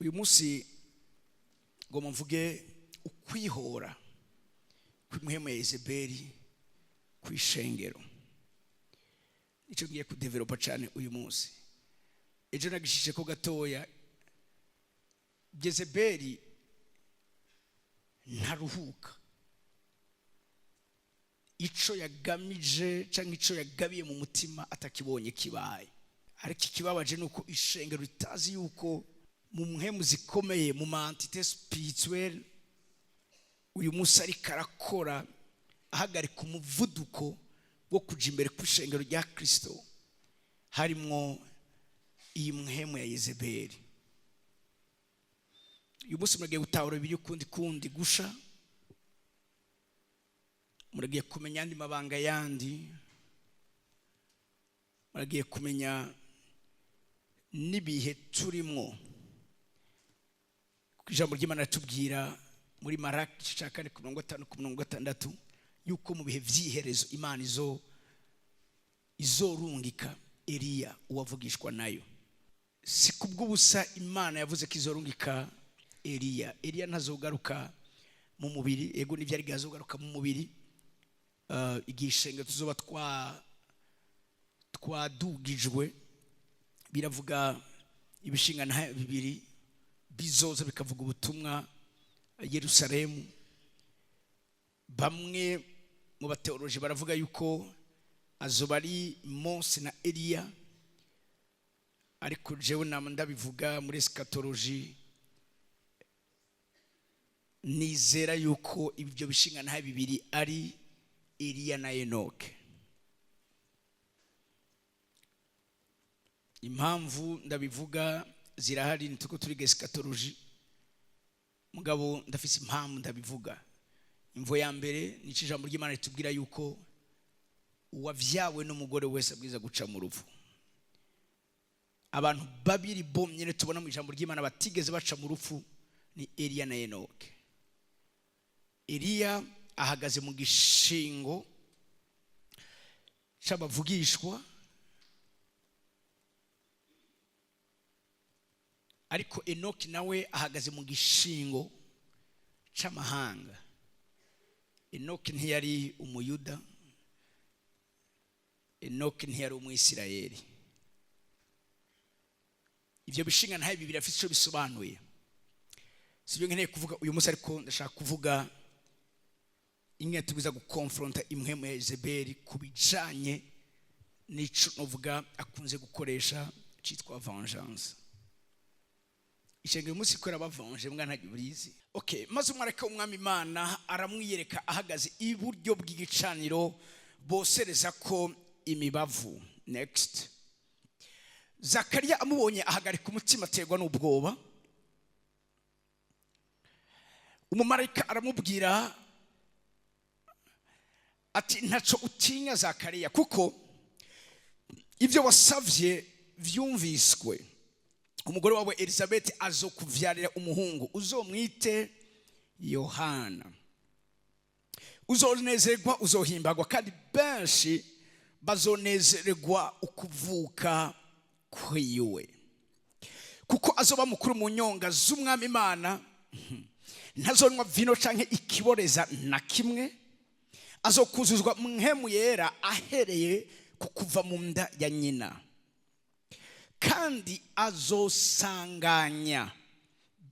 Uyu munsi ngo mvuge ukwihora kw'impwemu ya Yezebeli kw'ishengero. Nicyo ngiye kudevelopa cyane uyu munsi. Ejo nagishishe ko gatoya. Yezebeli ntaruhuka. Ico yagamije cyangwa ico yagabiye mu mutima atakibonye kibaye. Ariko ikibabaje ni uko ishengero ritazi yuko mu mpwemu zikomeye, mu ma entités spirituelles, uyu munsi ariko arakora ahagarika umuvuduko wo kuja imbere kw'ishengero rya Kristo, harimwo iyi mpwemu ya Yezebeli. Uyu munsi muragiye gutahura bibiri ukundi kundi gusha, muragiye kumenya andi mabanga yandi, muragiye kumenya n'ibihe turimwo. Ijambo ry'Imana ritubwira muri Maraki igice cya 4 ku 50 ku 60 yuko mu bihe vy'iherezo Imana izorungika Eliya uwavugishwa nayo. Si kubw'ubusa Imana yavuze ko izorungika Eliya. Eliya ntazogaruka mu mubiri, ego nivyo, ariko azogaruka mu mubiri igihe ishengero tuzoba twadugijwe. Biravuga ibishinga bibiri bizoza bikavuga ubutumwa Yerusalemu. Bamwe mu bateoloji baravuga yuko azoba ari Mose na Eliya, ariko jewe nama ndabivuga muri eschatologie, nizera yuko ibyo bishinga nta bibiri ari Eliya na Enoke. Impamvu ndabivuga zirahari, nituko turi eschatologie, mugabo ndafise impamvu ndabivuga. Imvo ya mbere ni ijambo ry'Imana ritubwira yuko uwavyawe n'umugore wese abwiza guca mu rupfu. Abantu babiri bomyene tubona mu ijambo ry'Imana batigeze baca mu rupfu ni Eliya na Enoke. Eliya ahagaze mu gishingo c'abavugishwa, ariko Enoki nawe ahagaze mu gishingo c'amahanga. Enoki ntiyari umuyuda, Enoki ntiyari umwisirayeli. Ivyo bishinga ntaye bibiri afite ico bisobanuye. Sibyo nkeneye kuvuga uyu munsi, ariko ndashaka kuvuga ingene tubiza gukonfronta impwemu ya Yezebeli ku bijanye n'ico novuga akunze gukoresha citwa vengeance. Ishengero uyu munsi kubera bavanje mbwa ntabwo burizi. Okay, maze umwareka umwami Imana aramwiyereka ahagaze iburyo bw'igicaniro bosereza ko imibavu. Next. Zakariya amubonye ahagarika umutima aterwa n'ubwoba. Umumarayika aramubwira ati ntaco utinya Zakariya, kuko ibyo wasavye vyumviswe. Umugore wawe Elizabeth azokuvyarira umuhungu, uzomwite Yohana. Uzonezerwa, uzohimbagwa, kandi benshi bazonezerwa ukuvuka kwiwe, kuko azoba mukuru mu nyonga z'umwami Imana. Ntazonywa vino canke ikiboreza na kimwe, azokuzuzwa mpwemu yera ahereye ku kuva mu nda ya nyina, kandi azosanganya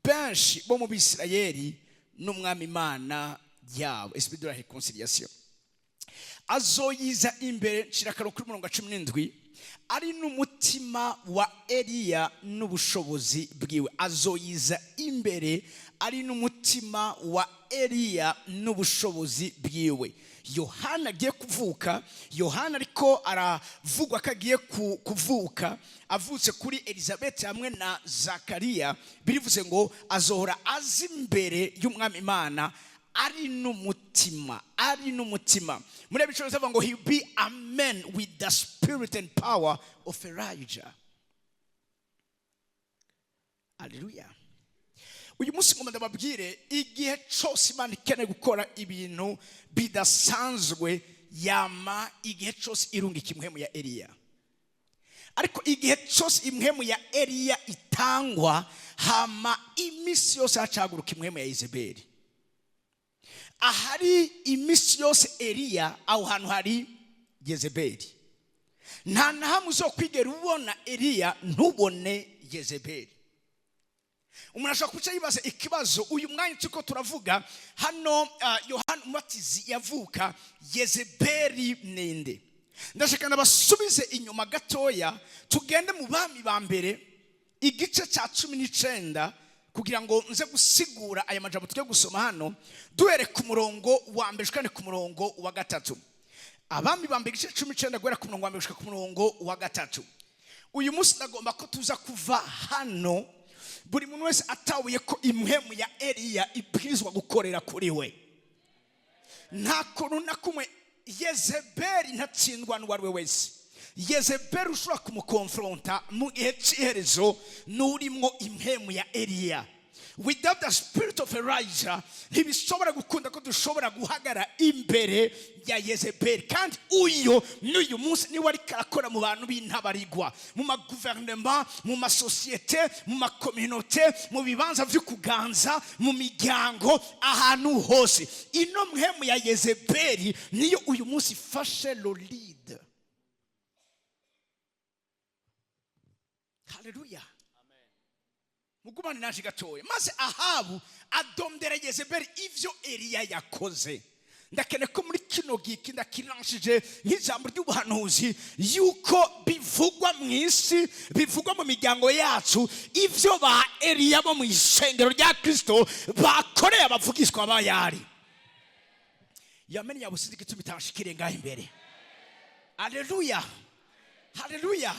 benshi bo mu Bisirayeli n'umwami Imana yabo. Esprit de la réconciliation. Azoyiza imbere nshira kuri murongo wa 17, ari n'umutima wa Eliya n'ubushobozi bwiwe. Azoyiza imbere ari n'umutima wa Eliya n'ubushobozi bwiwe. Yohana agiye kuvuka, Yohana ariko aravugwa ko agiye kuvuka, avutse kuri Elizabeth hamwe na Zakariya. Birivuze ngo azohora azi imbere y'umwami Imana ari n'umutima, ari n'umutima. Muri bico bivuga ngo he be a man with the spirit and power of Elijah. Hallelujah. Uyu munsi ngomba ndababwire, igihe cyose Imana ikeneye gukora ibintu bidasanzwe, yama igihe cyose irungika impwemu ya Eliya. Ariko igihe cyose impwemu ya Eliya itangwa, hama iminsi yose hacaguruka impwemu ya Yezebeli. Ahari iminsi yose Eliya, aho hantu hari Yezebeli. Nta na hamwe uzokwigera ubona Eliya ntubone Yezebeli. Umuntu ashobora kuca yibaza ikibazo: uyu mwanya turiko turavuga hano, Yohana Umubatizi yavuka, Yezebeli ninde? Ndashaka ndabasubize inyuma gatoya, tugende mu Bami ba Mbere igice cya 19, kugira ngo nze gusigura aya majambo tugiye gusoma hano, duhere ku murongo wa mbere ushikane ku murongo wa gatatu. Abami ba Mbere igice 19, guhera ku murongo wa mbere gushika ku murongo wa gatatu. Uyu munsi ndagomba ko tuza kuva hano buri muntu wese atahuye ko impwemu ya Eliya ibwirizwa gukorera kuri we. Nta kuntu na kumwe Yezebeli ntatsindwa n'uwo ari we wese. Yezebeli ushobora kumukonfronta mu gihe cy'iherezo n'urimwo impwemu ya Eliya. Without the spirit of Elijah, ntibishobora gukunda ko dushobora guhagara imbere ya Yezebeli. Kandi uyu n'uyu munsi niwe ariko arakora mu bantu b'intabarigwa, mu maguverinoma, mu masosiyete, mu makominote, mu bibanza byo kuganza, mu miryango, ahantu hose. Ino mpwemu ya Yezebeli niyo uyu munsi ifashe le lead. Haleluya! Mugumane naje gatoya. Maze Ahabu adomdera Yezebeli ivyo Eliya yakoze. Ndakene ko muri kino giki ndakiranshije nk'ijambo ry'ubuhanuzi, yuko bivugwa mu isi, bivugwa mu miryango yacu, ivyo ba Eliya bo mu isengero rya Kristo bakoreye abavugishwa bayari. Yamenye yabusize igituma itashikire ngaho imbere. Aleluya, haleluya!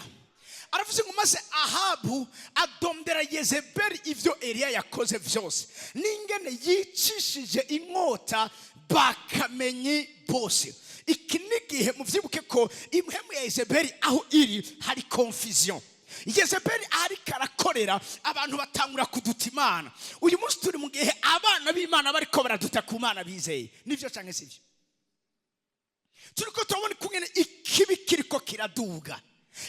Aravuze ngo: maze Ahabu adomdera Yezebeli ivyo Eliya yakoze vyose, n'ingene yicishije inkota bakamenyi bose. Iki ni igihe muvyibuke ko impwemu ya Yezebeli aho iri hari confusion. Yezebeli ariko arakorera, abantu batangura kuduta Imana. Uyu munsi turi mu gihe abana b'Imana bariko baraduta ku Mana bizeye. Nivyo canke sivyo? Turiko turabona ukungene ikibi kiriko kiraduga,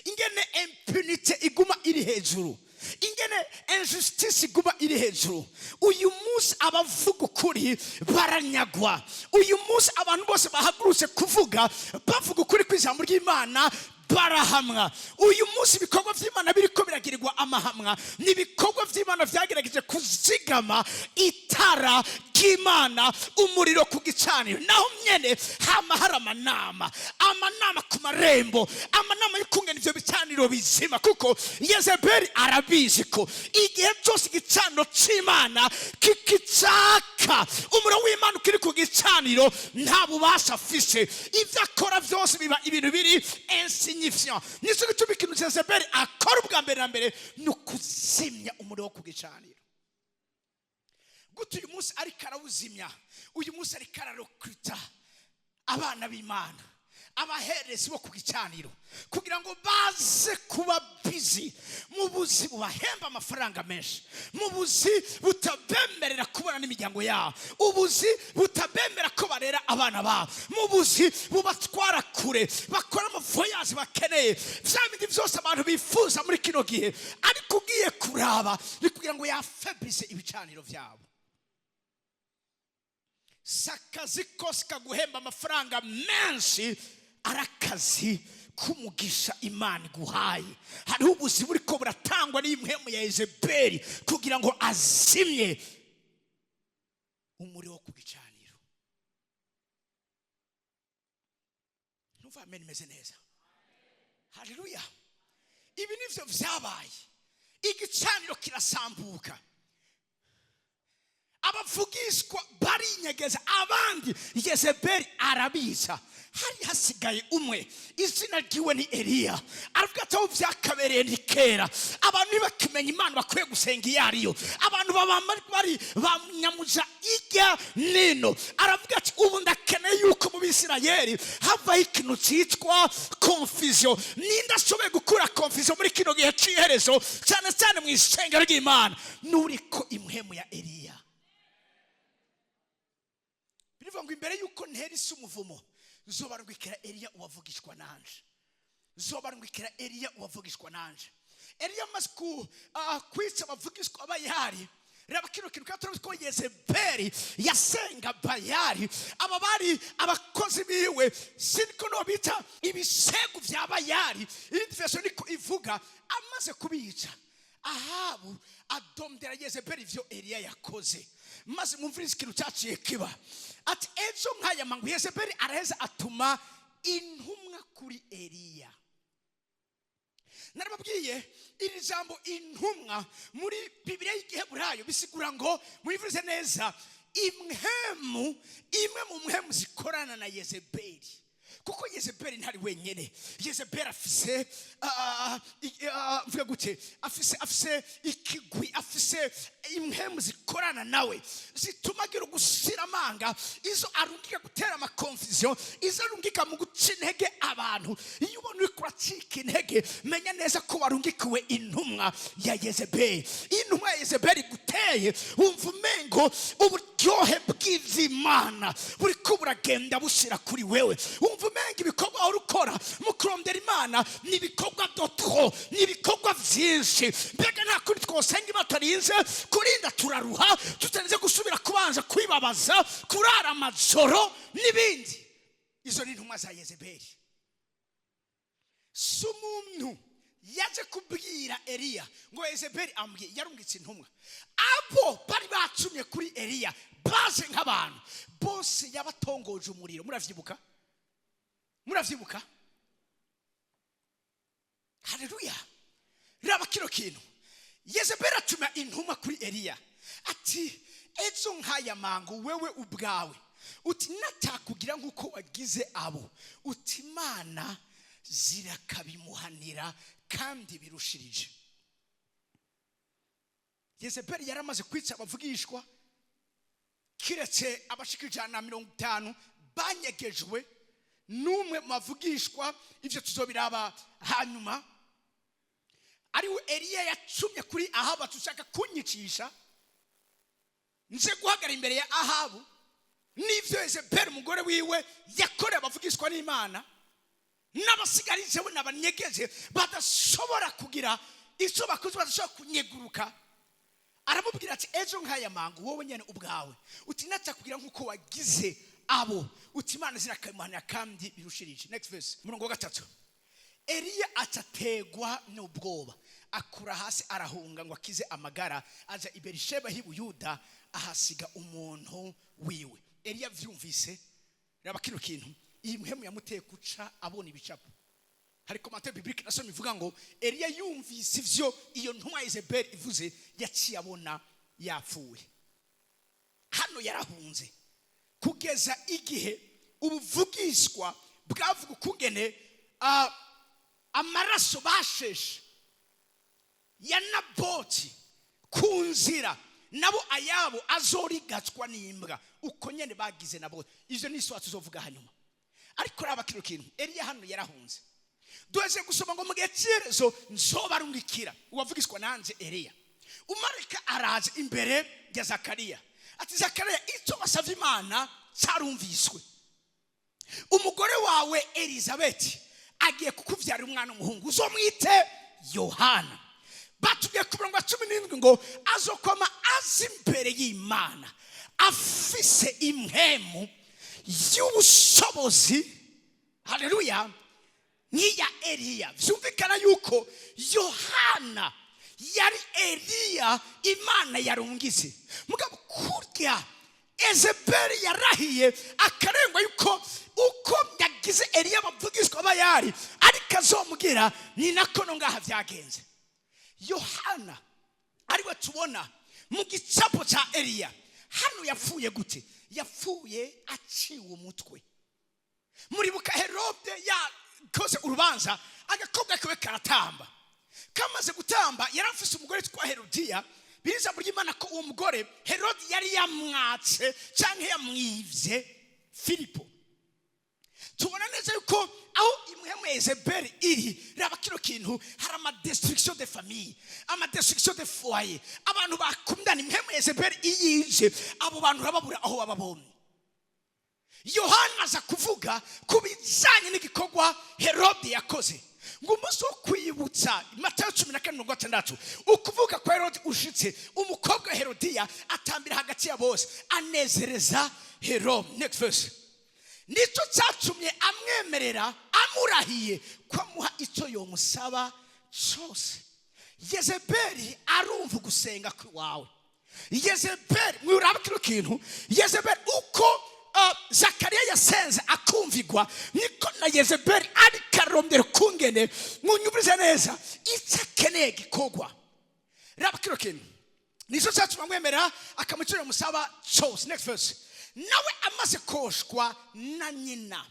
ingene impunité iguma iri hejuru, ingene injustice iguma iri hejuru. Uyu munsi abavuga ukuri baranyagwa. Uyu munsi abantu bose bahagurutse kuvuga, bavuga ukuri kw'ijambo ry'Imana, barahamwa. Uyu munsi ibikorwa by'Imana biriko biragirirwa amahamwa. Ni ibikorwa by'Imana byagerageje kuzigama itara ry'Imana, umuriro ku gicaniro. Naho nyene hama hari amanama, amanama ku marembo, amanama y'ukungena ivyo bicaniro bizima, kuko Yezebeli arabizi ko igihe cyose igicaniro c'Imana kikicaka, umuriro w'Imana ukiri ku gicaniro, nta bubasha afise. Ibyo akora byose biba ibintu biri insignifiant. Nicyo gituma ikintu Yezebeli akora ubwa mbere na mbere ni ukuzimya umuriro wo ku gicaniro. Gute uyu munsi ariko arawuzimya? Uyu munsi ariko ararecruta abana b'Imana, abaherezi bo ku gicaniro, kugira ngo baze kuba busy mu buzi bubahemba amafaranga menshi, mu buzi butabemerera kubona n'imiryango yabo, ubuzi butabemera ko barera abana babo, mu buzi bubatwara kure, bakora amavoyages bakeneye, bya bindi byose abantu bifuza muri kino gihe. Ariko ugiye kuraba, ni kugira ngo yafaiblisse ibicaniro byabo. Si akazi kose kaguhemba amafaranga menshi ari akazi k'umugisha Imana iguhaye. Hariho ubuzi buriko buratangwa n'impwemu ya Yezebeli kugira ngo azimye umuriro wo ku gicaniro. Numva amen imeze neza. Haleluya! Ibi nivyo vyabaye: igicaniro kirasambuka, abavugishwa barinyegeza, abandi Yezebeli arabica. Hari hasigaye umwe, izina ryiwe ni Eliya. Aravuga ati: aho byakabereye ni kera, abantu ntibakimenya Imana bakwiye gusenga iyo ariyo, abantu baba bari banyamuja ijya nino. Aravuga ati: ubu ndakeneye yuko mu Bisirayeli havaho ikintu cyitwa confusion. Ninde ashoboye gukura confusion muri kino gihe cy'iherezo, cyane cyane mu isengero ry'Imana? N'uriko impwemu ya Eliya. Birivuga ngo: imbere yuko ntera isi umuvumo, nzobarwikira Eliya uwavugishwa nanje. Zobarungikira Eliya uwavugishwa nanje. Eliya amaze kwica abavugishwa Bayari. Reba kino kintu, kandi turabizi ko Yezebeli yasenga Bayari. Aba bari abakozi biwe, siniko no bita ibisegu vya Bayari, iyindi version niko ivuga. Amaze kubica, Ahabu adomdera Yezebeli ivyo Eliya yakoze. Maze mwumvirize ikintu cyaciye kiba. Ati ejo nk'aya mangu, Yezebeli araheza atuma intumwa kuri Eliya. Narababwiye, iri jambo intumwa muri Bibiliya y'Igiheburayo bisigura ngo, mwivurize neza, imhemu imwe mu mpemu zikorana na Yezebeli, kuko Yezebeli ntari wenyine. Yezebeli afise mvuga gute, afise ikigwi, afise impemu zikorana nawe zituma agira ugushira amanga, izo arungika gutera ama confusion, izo arungika mu guca intege abantu. Iyo ubona uriko uracika intege, menya neza ko warungikiwe intumwa ya Yezebeli. Intumwa ya Yezebeli iguteye, wumva umengo uburyohe bw'ivy'Imana buriko buragenda bushira kuri wewe, wumva umenga ibikorwa wahora ukora mu kurondera Imana ni ibikorwa de trop, ni ibikorwa vyinshi. Mbega nta kundi twosenga Imana tutarinze kurinda turaruha, tutarinze gusubira kubanza kwibabaza, kurara amajoro n'ibindi? Izo ni intumwa za Yezebeli. Si umuntu yaje kubwira Eliya ngo Yezebeli ambwiye, yarungitse intumwa. Abo bari bacumye kuri Eliya baje nk'abantu bose yabatongoje umuriro. Muravyibuka? Muravyibuka? Haleluya! Raba kino kintu, Yezebeli atuma intumwa kuri Eliya ati ejo nk'aya mango, wewe ubwawe uti natakugira nk'uko wagize abo, uti Imana zirakabimuhanira kandi birushirije. Yezebeli yaramaze kwica abavugishwa, kiretse abashika 150 banyegejwe n'umwe mu bavugishwa. Ibyo tuzobiraba hanyuma. Ariwe Eliya yacumye kuri Ahabu ati ushaka kunyicisha nze guhagarara imbere ya Ahabu n'ibyo Yezebeli umugore wiwe yakorewe abavugishwa n'Imana, n'abasigarije we n'abanyegeje badashobora kugira icyo bakoze, badashobora kunyeguruka. Aramubwira ati ejo nk'aya mango, wowe nyine ubwawe uti kugira nk'uko wagize abo, uti Imana zirakamuhanira kandi birushirije. Next verse, umurongo wa 3. Eliya acategwa n'ubwoba, akura hasi arahunga ngo akize amagara, aja i Berisheba h'i Buyuda, ahasiga umuntu wiwe. Eliya avyumvise, raba kino kintu, iyi mpemu yamuteye guca abona ibicapo. Hari commentaire biblique nasomye ivuga ngo Eliya yumvise ivyo iyo ntumwa ya Yezebeli ivuze, yaciye abona yapfuye. Hano yarahunze kugeza igihe ubuvugishwa bwavuga ukungene amaraso basheshe ya Naboti ku nzira, nabo ayabo azorigatswa n'imbwa, uko nyene bagize Naboti. Ivyo ni iswa tuzovuga hanyuma. Ariko raba kino kintu, Eliya hano yarahunze. Duheze gusoma ngo mu gihe cy'iherezo nzobarungikira uwavugishwa nanjye Eliya. Umarika araza imbere ya Zakariya ati Zakariya, icyo basavye Imana cyarumviswe. Umugore wawe Elizabeti agiye kukubyarira umwana w'umuhungu, uzomwite Yohana. Batubwiye ku murongo wa 17 ngo azokoma aza imbere y'Imana afise impemu y'ubushobozi, haleluya, nk'iya Eliya. Vyumvikana yuko Yohana yari Eliya Imana yarungize. Mugabo kurya Ezebeli yarahiye akarengwa yuko uko yagize Eliya bavugishwa aba yari ariko azomubwira, ni nako no ngaha vyagenze. Yohana ariwe tubona mu gicapo cya Eliya hano yapfuye gute? Yapfuye aciwe umutwe. Muribuka Herode yakoze urubanza, agakobwa kiwe karatamba. Kamaze gutamba, yari afise umugore witwa Herodiya. Biriza burya Imana ko uwo mugore Herode yari yamwatse cyangwa yamwivye Filipo. Tubona neza yuko aho impwemu ya Yezebeli iri, raba kino kintu, hari ama destruction de famille, ama destruction de foyer. Abantu bakundana, impwemu ya Yezebeli iyije, abo bantu urababura aho baba bombi. Yohana aza kuvuga ku bijyanye n'igikorwa Herode yakoze. Ngo umunsi wo kwibutsa, Matayo 14:60, ukuvuka kwa Herodi ushitse, umukobwa wa Herodiya atambira hagati ya bose, anezereza Herode. Next verse. Nicyo cyatumye amwemerera amurahiye ko amuha icyo yomusaba cyose. Yezebeli arumva gusenga kw'iwawe. Yezebeli, mwuraba kino kintu, Yezebeli uko Zakariya yasenze akumvigwa, niko na Yezebeli ariko arondera ukungene, munyumvirize neza, icyo akeneye gikorwa. Raba kino kintu, nicyo cyatuma amwemerera akamucira musaba cyose. Next verse. Nawe amaze koshwa na nyina,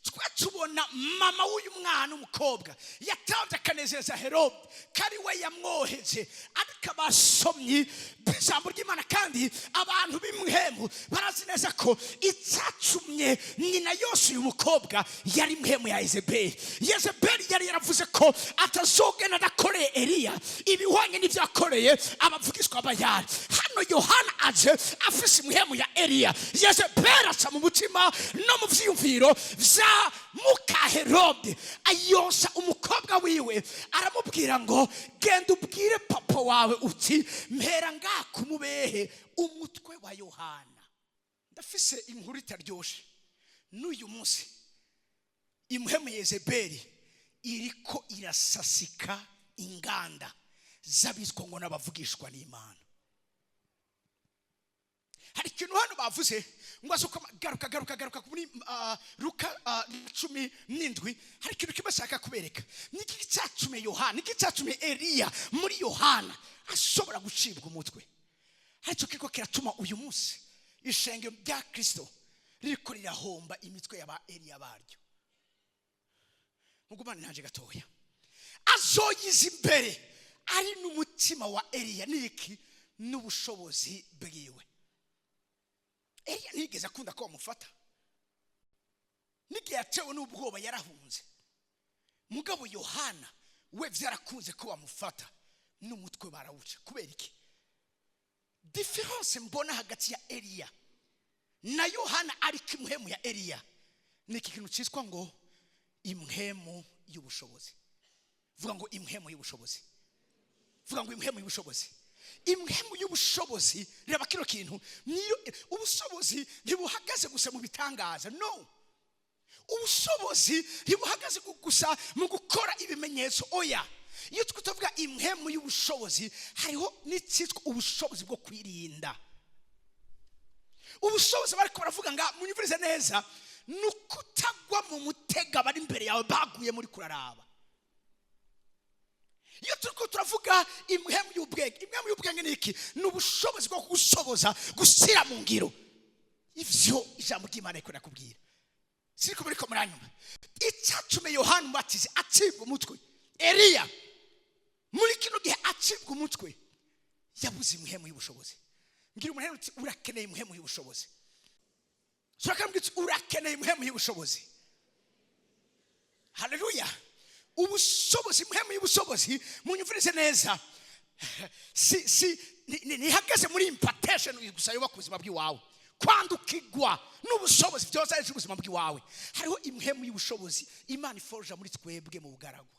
twe tubona mama w'uyu mwana w'umukobwa yatanze akanezeza Herode, ko ari we yamwoheje. Ariko abasomyi b'ijambo ry'Imana kandi abantu b'impwemu barazi neza ko icyatumye nyina yose uyu mukobwa yari impwemu ya Yezebeli. Yezebeli yari yaravuze ko atazogenda adakoreye Eliya ibihwanye n'ibyo yakoreye abavugishwa Bayali. Hano Yohana aje afise impwemu ya Eliya. Yezebeli aca mu mutima no mu vyiyumviro vya muka Herode, ayosha umukobwa wiwe, aramubwira ngo: "Genda ubwire papa wawe uti mpera ngaha kumubehe umutwe wa Yohana." Ndafise inkuru itaryoshe. N'uyu munsi impwemu Yezebeli iriko irasasika inganda z'abitwa ngo n'abavugishwa n'Imana. Hari ikintu hano bavuze ngo aze uko, garuka, garuka, garuka muri Luka 17. Hari ikintu kimwe ashaka kubereka. Niki cyatumye Yohana, niki cyatumye Eliya muri Yohana ashobora gucibwa umutwe? Hari icyo kiriko kiratuma uyu munsi ishengero rya Kristo ririko rirahomba imitwe y'aba Eliya baryo. Mugumane nanje gatoya. Azoyiza imbere ari n'umutima wa Eliya niki n'ubushobozi bwiwe. Eliya ntiyigeze akunda ko bamufata. N'igihe yatewe n'ubwoba yarahunze. Mugabo Yohana we byarakunze ko bamufata, n'umutwe barawuca. Kubera iki? Différence mbona hagati ya Eliya na Yohana, ariko impwemu ya Eliya, ni iki kintu cyitwa ngo impwemu y'ubushobozi. Vuga ngo impwemu y'ubushobozi. Vuga ngo impwemu y'ubushobozi. Impwemu y'ubushobozi, reba kino kintu, niyo ubushobozi ntibuhagaze gusa mu bitangaza. No, ubushobozi ntibuhagaze gusa mu gukora ibimenyetso. Oya, iyo tuvuga impwemu y'ubushobozi, hariho n'icyitwa ubushobozi bwo kwirinda. Ubushobozi bariko baravuga nga, munyumvirize neza, ni ukutagwa mu mutego abari imbere yawe baguye muri kuraraba. Iyo turiko turavuga impwemu y'ubwenge, impwemu y'ubwenge ni iki? Ni ubushobozi bwo gushoboza gushyira mu ngiro ivyo ijambo ry'Imana riko rirakubwira. Siriko muriko muranyuma? Icyatumye Yohana Umubatizi acibwa umutwe, Eliya muri kino gihe acibwa umutwe, yabuze impwemu y'ubushobozi. Mbwira umuntu uti: "Urakeneye impwemu y'ubushobozi." Turakambwira uti: "Urakeneye impwemu y'ubushobozi." Haleluya! Ubushobozi, impwemu y'ubushobozi, munyumvirize neza, si ntihagaze muri impartation gusa yubaka ubuzima bw'iwawe, kwandukirwa n'ubushobozi byose ari ubuzima bw'iwawe. Hariho impwemu y'ubushobozi Imana iforja muri twebwe mu bugaragwa.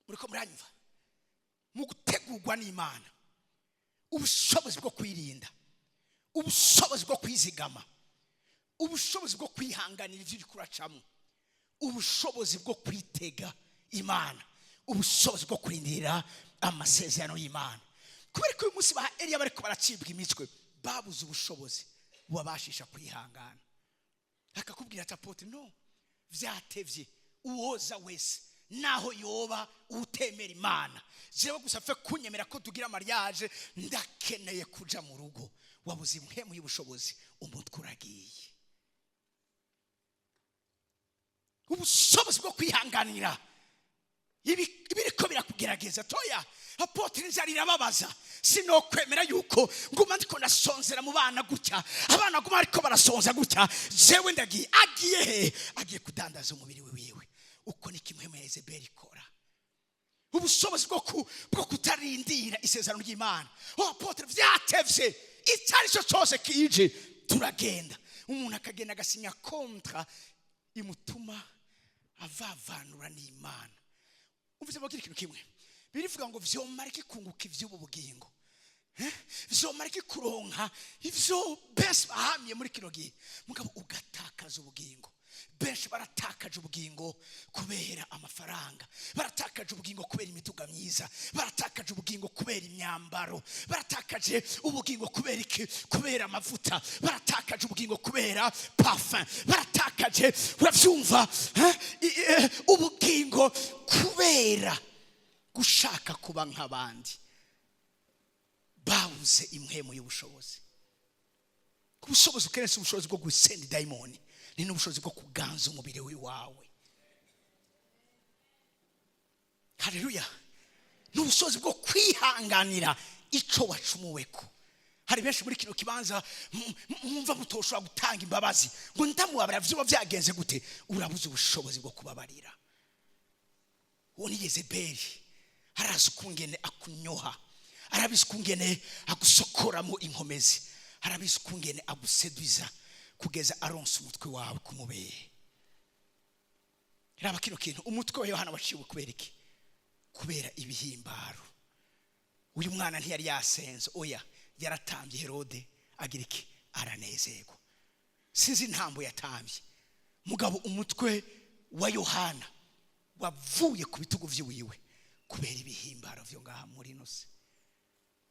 Muriko muranyumva? Mu gutegurwa n'Imana, ubushobozi bwo kwirinda, ubushobozi bwo kwizigama, ubushobozi bwo kwihanganira ibyo uri kuracamo, ubushobozi bwo kwitega Imana, ubushobozi bwo kurindira amasezerano y'Imana. Kubera ko uyu munsi ba Eliya bariko baracibwa imitwe, babuze ubushobozi bubabashisha kwihangana. Akakubwira ati: "Apôtre, no vyatevye, uwoza wese naho yoba utemera Imana, jewe gusa apfe kunyemera ko tugira mariage, ndakeneye kuja mu rugo." Wabuze impwemu y'ubushobozi, umutwe uragiye. Ubushobozi bwo kwihanganira ibiriko birakugerageza. Toya apôtre, inzara irababaza, sinokwemera yuko nguma ndiko ndasonzera mu bana gutya, abana guma ariko barasonza gutya, jewe ndagiye. Agiye he? Agiye kudandaza umubiri wiwe. Uko ni kimwe mu Yezebeli ikora. Ubushobozi bwo kutarindira isezerano ry'Imana. Oh apôtre, vyatevye, icyo ari cyo cyose kije turagenda. Umuntu akagenda agasinya contrat imutuma. Baravavanura n'Imana. Umvise, bagira ikintu kimwe birivuga ngo vyomara ikikunguka ivy'ubu bugingo. Vyomara ikikuronka ivyo benshi bahamye muri kino gihe, mugabo ugatakaza ubugingo. Benshi baratakaje ubugingo kubera amafaranga, baratakaje ubugingo kubera imiduga myiza, baratakaje ubugingo kubera imyambaro, baratakaje ubugingo kubera iki? Kubera amavuta, baratakaje ubugingo kubera parfum, baratakaje, uravyumva, eh? Ubugingo kubera gushaka kuba nk'abandi. Babuze impwemu y'ubushobozi. Ubushobozi ukeneye si ubushobozi bwo gusenda dayimoni, ni n'ubushobozi bwo kuganza umubiri wawe. Haleluya! Ni ubushobozi bwo kwihanganira ico wacumuweko. Hari benshi muri kino kibanza mwumva mutoshobora gutanga imbabazi, ngo ndamubabarira vyoba vyagenze gute? Urabuze ubushobozi bwo kubabarira. Uwo ni Yezebeli. Arazi ukungene akunyoha, arabizi ukungene agusokoramo inkomezi, arabizi ukungene aguseduza kugeza aronse umutwe wawe kumubeye. Raba kino kintu, umutwe wa Yohana waciwe kubera iki? Kubera ibihimbaro. Uyu mwana ntiyari yasenze, oya, yaratambye. Herode agira iki? Aranezerwa. Sinzi intambo yatambye, mugabo umutwe wa Yohana wavuye ku bitugu vy'iwiwe kubera ibihimbaro vyo ngaha muri ino si.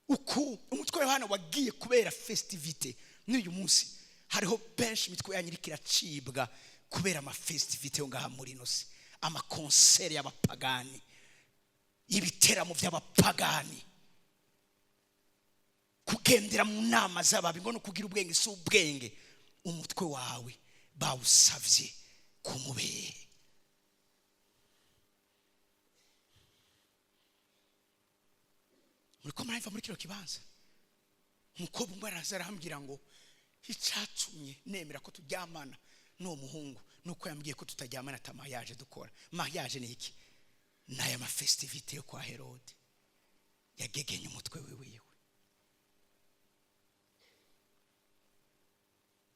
Uku umutwe wa Yohana wagiye kubera festivité. N'uyu munsi hariho benshi imitwe yanyu iriko iracibwa kubera ama festivités yo ngaha muri ino si, ama concerts y'abapagani, ibiteramo by'abapagani, kugendera mu nama z'ababi ngo no kugira ubwenge. Si ubwenge, umutwe wawe bawusavye kumubere. Muriko murumva muri kino kibanza, umukobwa umwe araza arambwira ngo icatumye nemera ko turyamana n'uwo muhungu nuko yambwiye ko tutaryamana ata mariage dukora. Mariage ni iki? N'aya ma festivités yo kwa Herode yagegenye umutwe wiwiwe.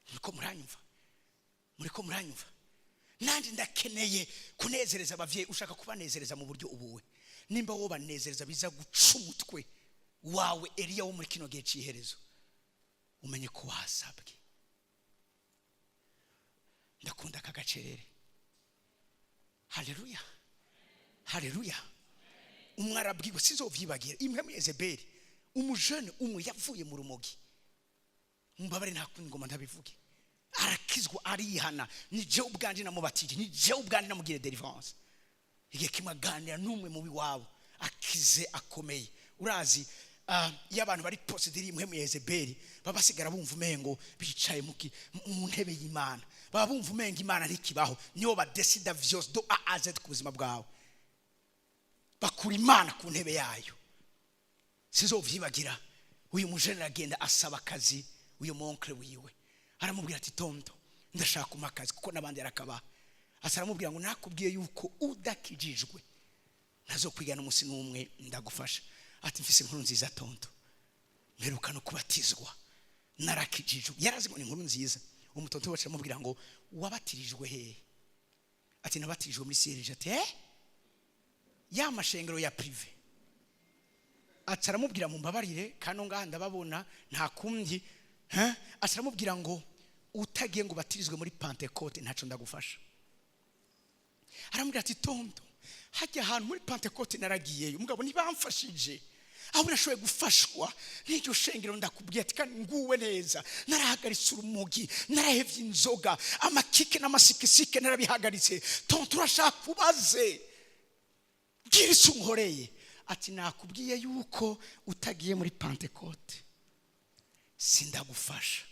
Muriko muranyumva? Muriko muranyumva? Nanjye ndakeneye kunezereza abavyeyi. Ushaka kubanezereza mu buryo ubuwe? Nimba wo banezereza biza guca umutwe wawe, Eliya wo muri kino gihe c'iherezo, umenye ko wasabwe. Ndakunda aka gacerere. Haleluya, haleluya! Umwe arabwirwa, sizovyibagira, imwe Yezebeli, umujene umwe yavuye mu rumogi, mbabare nta kundi ngoma ntabivuge, arakizwa, arihana. Ni jewe ubwanje namubatije, ni jewe ubwanje namugire délivrance. Igihe kimwe aganira n'umwe mubi wabo akize akomeye. Urazi, iyo abantu bari possédés imwe mu Yezebeli, baba basigara bumva umengo bicaye mu ntebe y'Imana, baba bumva umengo Imana ntikibaho, nibo badesida vyose de A à Z ku buzima bwawe, bakura Imana ku ntebe yayo. Sizovyibagira, uyu mujene aragenda asaba akazi uyu mon oncle wiwe. Aramubwira ati: "Tonton, ndashaka kumpa akazi," kuko n'abandi yarakabaha. Asa aramubwira ngo: "Nakubwiye yuko udakijijwe ntazokwiga n'umunsi n'umwe ndagufasha." Ati: "Mfise inkuru nziza, tonton, mperuka no kubatizwa, narakijijwe." Yarazi ngo ni inkuru nziza. Umutonto wacu aramubwira ngo: "Wabatirijwe hehe?" Ati: "Nabatirijwe muri CRG." Ati: "Eh, ya mashengero ya privé?" Aca aramubwira: "Mumbabarire, kano ngaha ndababona nta kundi." Aca aramubwira ngo: "Utagiye ngo ubatirizwe muri Pentecôte, ntaco ndagufasha." Aramubwira ati: "Tonton, hajya ahantu muri Pentecôte naragiyeyo, mugabo ntibamfashije, aho nashoboye gufashwa n'iryo shengero ndakubwiye." Ati: "Kandi nguwe neza, narahagaritse urumogi, narahevye inzoga, amakike n'amasikisike narabihagaritse. Tonton, urashaka ubaze, bwira icyo unkoreye." Ati: "Nakubwiye yuko utagiye muri Pentecôte sindagufasha."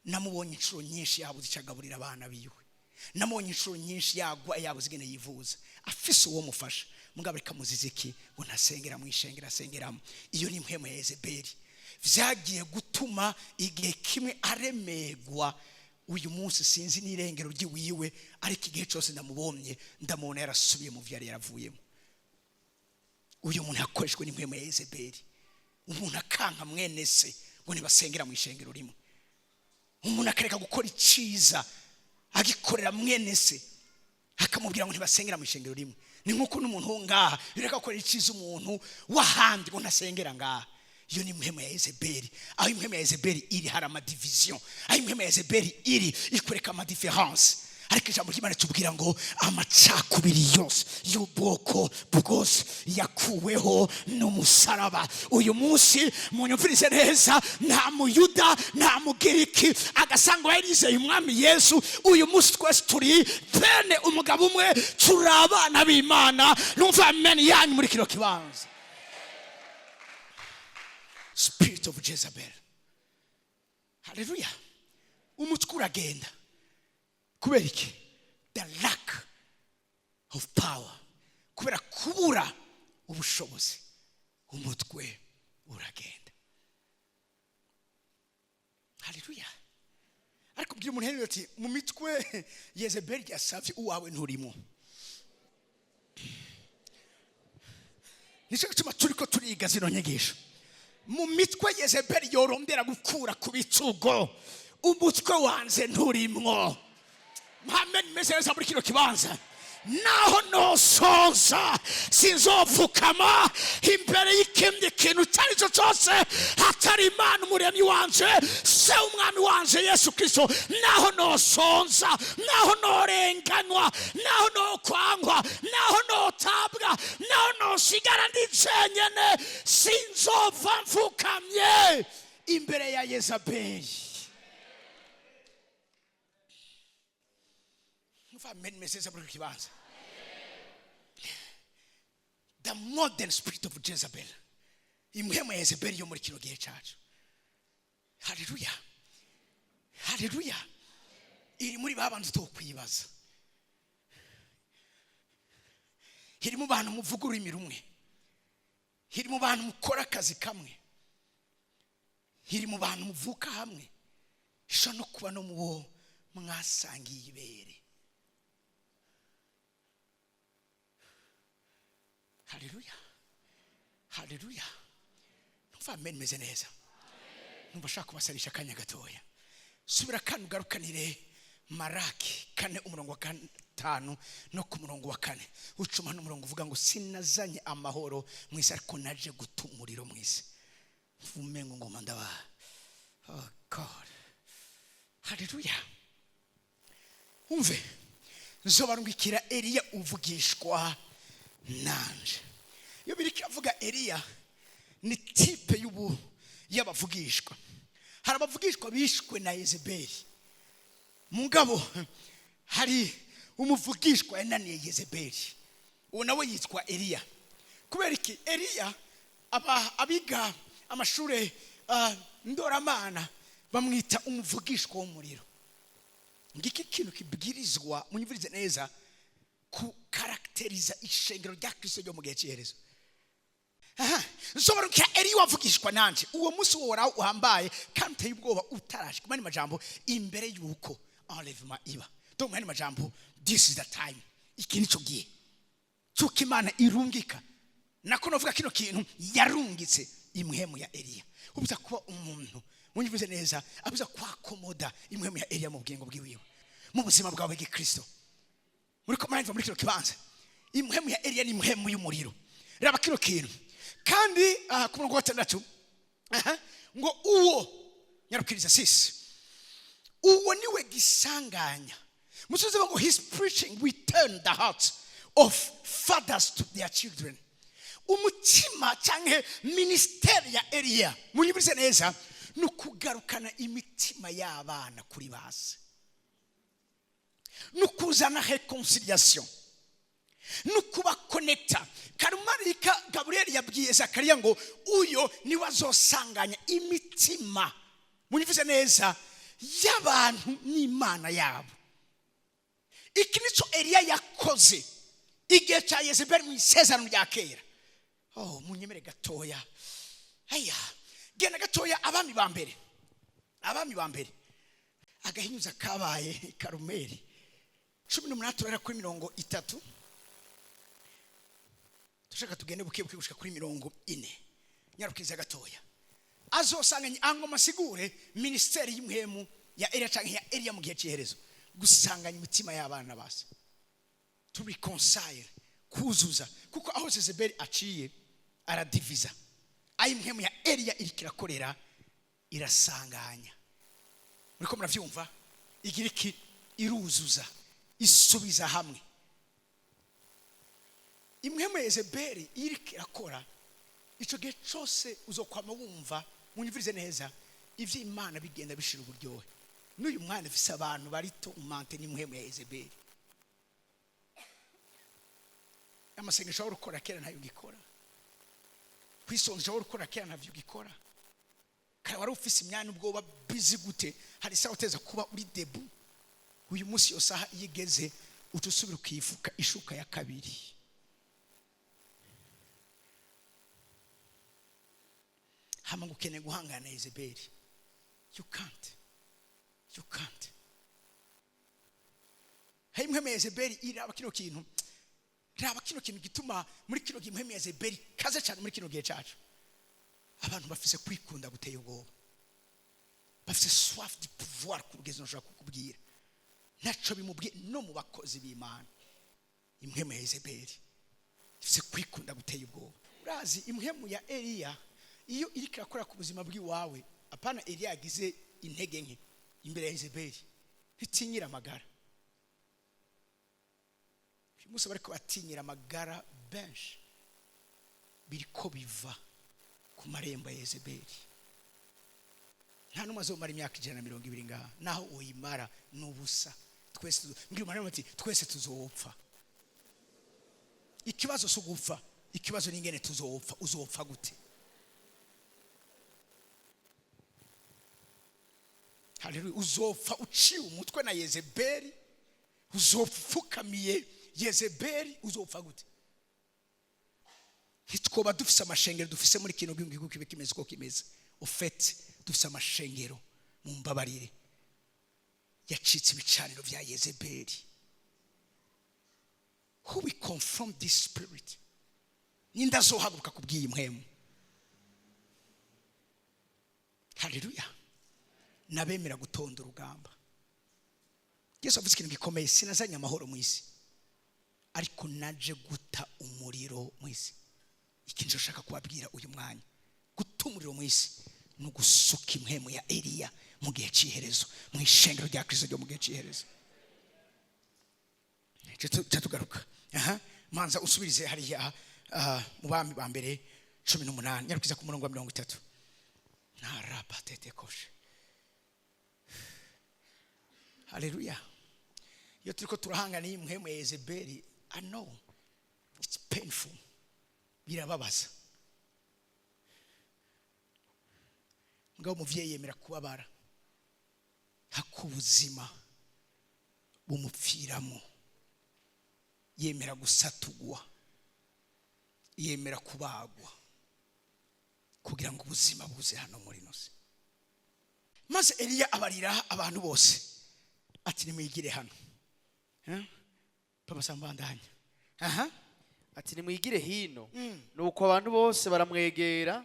Namubonye inshuro nyinshi yabuze icyo agaburira abana biwe, namubonye inshuro nyinshi yagwa yabuze ingene yivuza, afise uwo mufasha, mugabo reka muzize iki? Ngo ntasengera mu ishengero asengeramo. Iyo ni impwemu ya Yezebeli. Vyagiye gutuma igihe kimwe aremegwa. Uyu munsi sinzi n'irengero ry'iwiwe, ariko igihe cyose ndamubonye ndamubona yarasubiye mu vyo yari yaravuyemo. Uyu muntu yakoreshwe n'impwemu ya Yezebeli. Umuntu akanka mwene se ngo ntibasengera mu ishengero rimwe, umuntu akareka gukora iciza agikorera mwene se. Akamubwira ngo ntibasengera mu ishengero rimwe. Ni nk'uko n'umuntu wo ngaha bireka gukora iciza umuntu w'ahandi ngo ntasengera ngaha. Iyo ni impwemu ya Yezebeli. Aho impwemu ya Yezebeli iri, hari ama division. Aho impwemu ya Yezebeli iri, ikwereka ama différence. Ariko ijambo ry'Imana tubwira ngo amacakubiri yose y'ubwoko bwose yakuweho n'umusaraba. Uyu munsi, munyumvirize neza, nta Muyuda, nta Mugiriki, agasanga yarizeye Umwami Yesu. Uyu munsi twese turi bene umugabo umwe, turi abana b'Imana. Numva amen yanyu muri kino kibanza. Spirit of Jezebel, haleluya. Umutwe uragenda kubera iki? The lack of power, kubera kubura ubushobozi, umutwe uragenda. Haleluya. Ariko bwira umuntu ati: "Mu mitwe Yezebeli yasavye, uwawe nturimo." Nicyo gituma turiko turiga zino nyigisho. Mu mitwe Yezebeli yorondera gukura ku bitugo, umutwe wanze nturimwo. Mpame meze neza muri kino kibanza. Naho nosoza, sinzopfukama imbere y'ikindi kintu icyo ari cyo cyose hatari Imana Umuremyi wanje, se Umwami wanje Yesu Kirisito. Naho nosonza, naho norenganywa, naho nokwangwa, naho notabwa, naho nosigara ndi jenyene, sinzova mfukamye imbere ya Yezabeli. Amen. Message muri kibanza. The modern spirit of Jezebel, impwemu ya Yezebeli yo muri kino gihe cyacu, haleluya, haleluya, iri muri ba bantu tokwibaza, iri mu bantu muvuga ururimi rumwe, iri mu bantu mukora akazi kamwe, iri mu bantu muvuka hamwe, ishobora no kuba no mu bo mwasangiye ibere. Haleluya, haleluya. Numva amen meze neza. Numva ashaka kubasarisha akanya gatoya. Subira kandi ugarukanire Maraki 4 umurongo wa 5 no ku murongo wa 4. Ucuma n'umurongo uvuga ngo sinazanye amahoro mu isi, ariko naje guta umuriro mu isi. Mvume ngo ngoma ndaba. Oh God. Haleluya. Umve, nzobarungikira Eliya uvugishwa nanje. Iyo biri avuga Eliya ni type y'ubu y'abavugishwa. Hari abavugishwa bishwe na Yezebeli. Mugabo hari umuvugishwa yananiye Yezebeli, uwo nawe yitwa Eliya. Kubera iki? Eliya aba abiga amashure ndoramana bamwita umuvugishwa w'umuriro. Ngiki kintu kibwirizwa, munyumvirize neza, kukarakteriza ishengero rya Kristo ryo mu gihe cy'iherezo. Nsobanukira Eliya wavugishwa nanje. Uwo munsi woraho uhambaye kandi uteye ubwoba utarashika. Mu yandi majambo, imbere yuko enlèvement iba. Donc mu yandi majambo, this is the time. Iki nico gihe cy'uko Imana irungika. Nako novuga kino kintu yarungitse impwemu ya Eliya. Ubuza kuba umuntu, munyumvirize neza, abuza kwakomoda impwemu ya Eliya mu bugingo bwiwiwe, mu buzima bwawe bw'Ikristo. Muri ko murumva muri kino kibanza, impwemu ya Eliya ni impwemu y'umuriro. Raba kino kintu kandi, ku murongo wa 6, ngo uwo nyarukiriza sisi, uwo niwe gisanganya. Musubize ngo his preaching will turn the hearts of fathers to their children. Umutima canke ministeri ya Eliya, munyumvirize neza, ni ukugarukana imitima y'abana kuri base, ni ukuzana reconciliation, ni ukubakonekta. Karumarika Gabriel yabwiye Zakariya ngo uyo niwe azosanganya imitima, munyumvirize neza, y'abantu n'Imana yabo. Iki nico Eliya yakoze igihe cya Yezebeli mu isezerano rya kera. Oh, munyemere gatoya. Aya, genda gatoya. Abami ba mbere, Abami ba mbere, agahinyuza kabaye Karumeli 18, turahera kuri 30. Dushaka tugende buke buke gushika kuri 40. Nyarukiza gatoya. Azosanganya angoma sigure ministeri y'imhemu ya Eliya canke ya Eliya mu gihe cy'iherezo, gusanganya imitima y'abana base. To reconcile, kuzuza, kuko aho Jezebeli aciye aradiviza. Aho impwemu ya Eliya iriko irakorera irasanganya. Muriko muravyumva? Igira iki? Iruzuza, isubiza hamwe. Impwemu ya Yezebeli iriko irakora ico gihe cose, uzokwama wumva, munyumvirize neza, ivy'Imana bigenda bishira uburyohe. N'uyu mwana afise abantu bari tourmentés n'impwemu ya Yezebeli. Amasengesho wahora ukora kera ntayo ugikora, kwisonza wahora ukora kera ntavyo ugikora. Kare wari ufise imyanya, ubwoba busy gute, hari isaha uteza kuba uri debout. Uyu munsi iyo saha iyo igeze, uca usubira ukifuka ishuka ya kabiri. Hama ngo ukeneye guhangana na Yezebeli. You can't, you can't. Hari impwemu ya Yezebeli iraba kino kintu, raba kino kintu gituma muri kino gihe impwemu ya Yezebeli ikaze cyane. Muri kino gihe cyacu abantu bafise kwikunda guteye ubwoba, bafise soif du pouvoir ku rugero nshobora kukubwira ntaco bimubwiye. No mu bakozi b'Imana, impwemu ya Yezebeli ifise kwikunda guteye ubwoba. Urazi impwemu ya Eliya iyo iriko irakora ku buzima bw'iwawe, apana Eliya yagize intege nke imbere ya Yezebeli, ntitinyira amagara. Uyu munsi bariko batinyira amagara benshi, biriko biva ku marembo ya Yezebeli. Nta n'umwe azomara imyaka 120 ngaha. Naho uyimara ni ubusa. Twese mbwira umuntu ati: "Twese tuzopfa." Ikibazo si ugupfa, ikibazo ni ingene tuzopfa. Uzopfa gute? Haleluya! Uzopfa uciye umutwe na Yezebeli? Uzopfa upfukamiye Yezebeli? Uzopfa gute? Ntitwoba dufise amashengero dufise muri kino gihugu kibe kimeze uko kimeze. Ufete dufise amashengero, mumbabarire, yacitse ibicaniro vya Yezebeli. Who will confront this spirit? Ninde azohaguruka kubw'iyi mpwemu? Haleluya! Nabemera gutonda urugamba. Yesu avuze ikintu gikomeye: "Sinazanye amahoro mu isi, ariko naje guta umuriro mu isi." Ikintu nshaka kubabwira uyu mwanya, guta umuriro mu isi ni ugusuka impwemu ya Eliya mu gihe cy'iherezo, mu ishengero rya Kristo ryo mu gihe cy'iherezo. Ca tugaruka aha, manza usubirize hariya mu Bami ba Mbere 18, nyarukiza ku murongo wa 30. Ntarapatete koshe. Haleluya! Iyo turiko turahangana n'iyi mpwemu ya Yezebeli, I know it's painful, birababaza. Mugabo umuvyeyi yemera kubabara hakubuzima bumupfiramo, yemera gusatugwa, yemera kubagwa kugira ngo ubuzima buze hano muri ino si. Maze Eliya abarira abantu bose ati: "Nimwigire hano." Eh? Papa sambandanya aha. Ati: "Nimwigire hino." Nuko abantu bose baramwegera,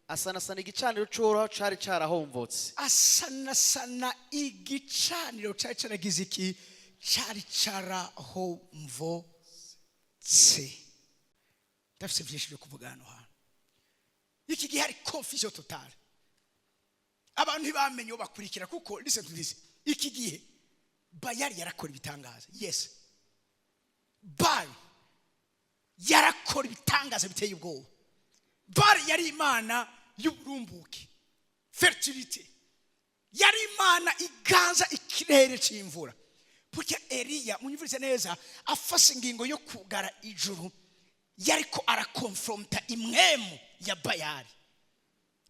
asanasana igicaniro c'Uhoraho cari carahomvotse. Asanasana igicaniro cyari cyaragize iki? Cyari carahomvotse. Ndafise byinshi byo kuvuga hano hantu. Iki gihe hari confusion totale, abantu ntibamenye uwo bakurikira, kuko listen to this, iki gihe Bayali yarakora ibitangaza. Yes, Bali yarakora ibitangaza biteye ubwoba. Bali yari imana y'uburumbuke, fertility, yari imana iganza ikirere cy'imvura. Burya Eliya, munyumvirize neza, afashe ingingo yo kugara ijuru, yariko arakonfronta impwemu ya Bayali.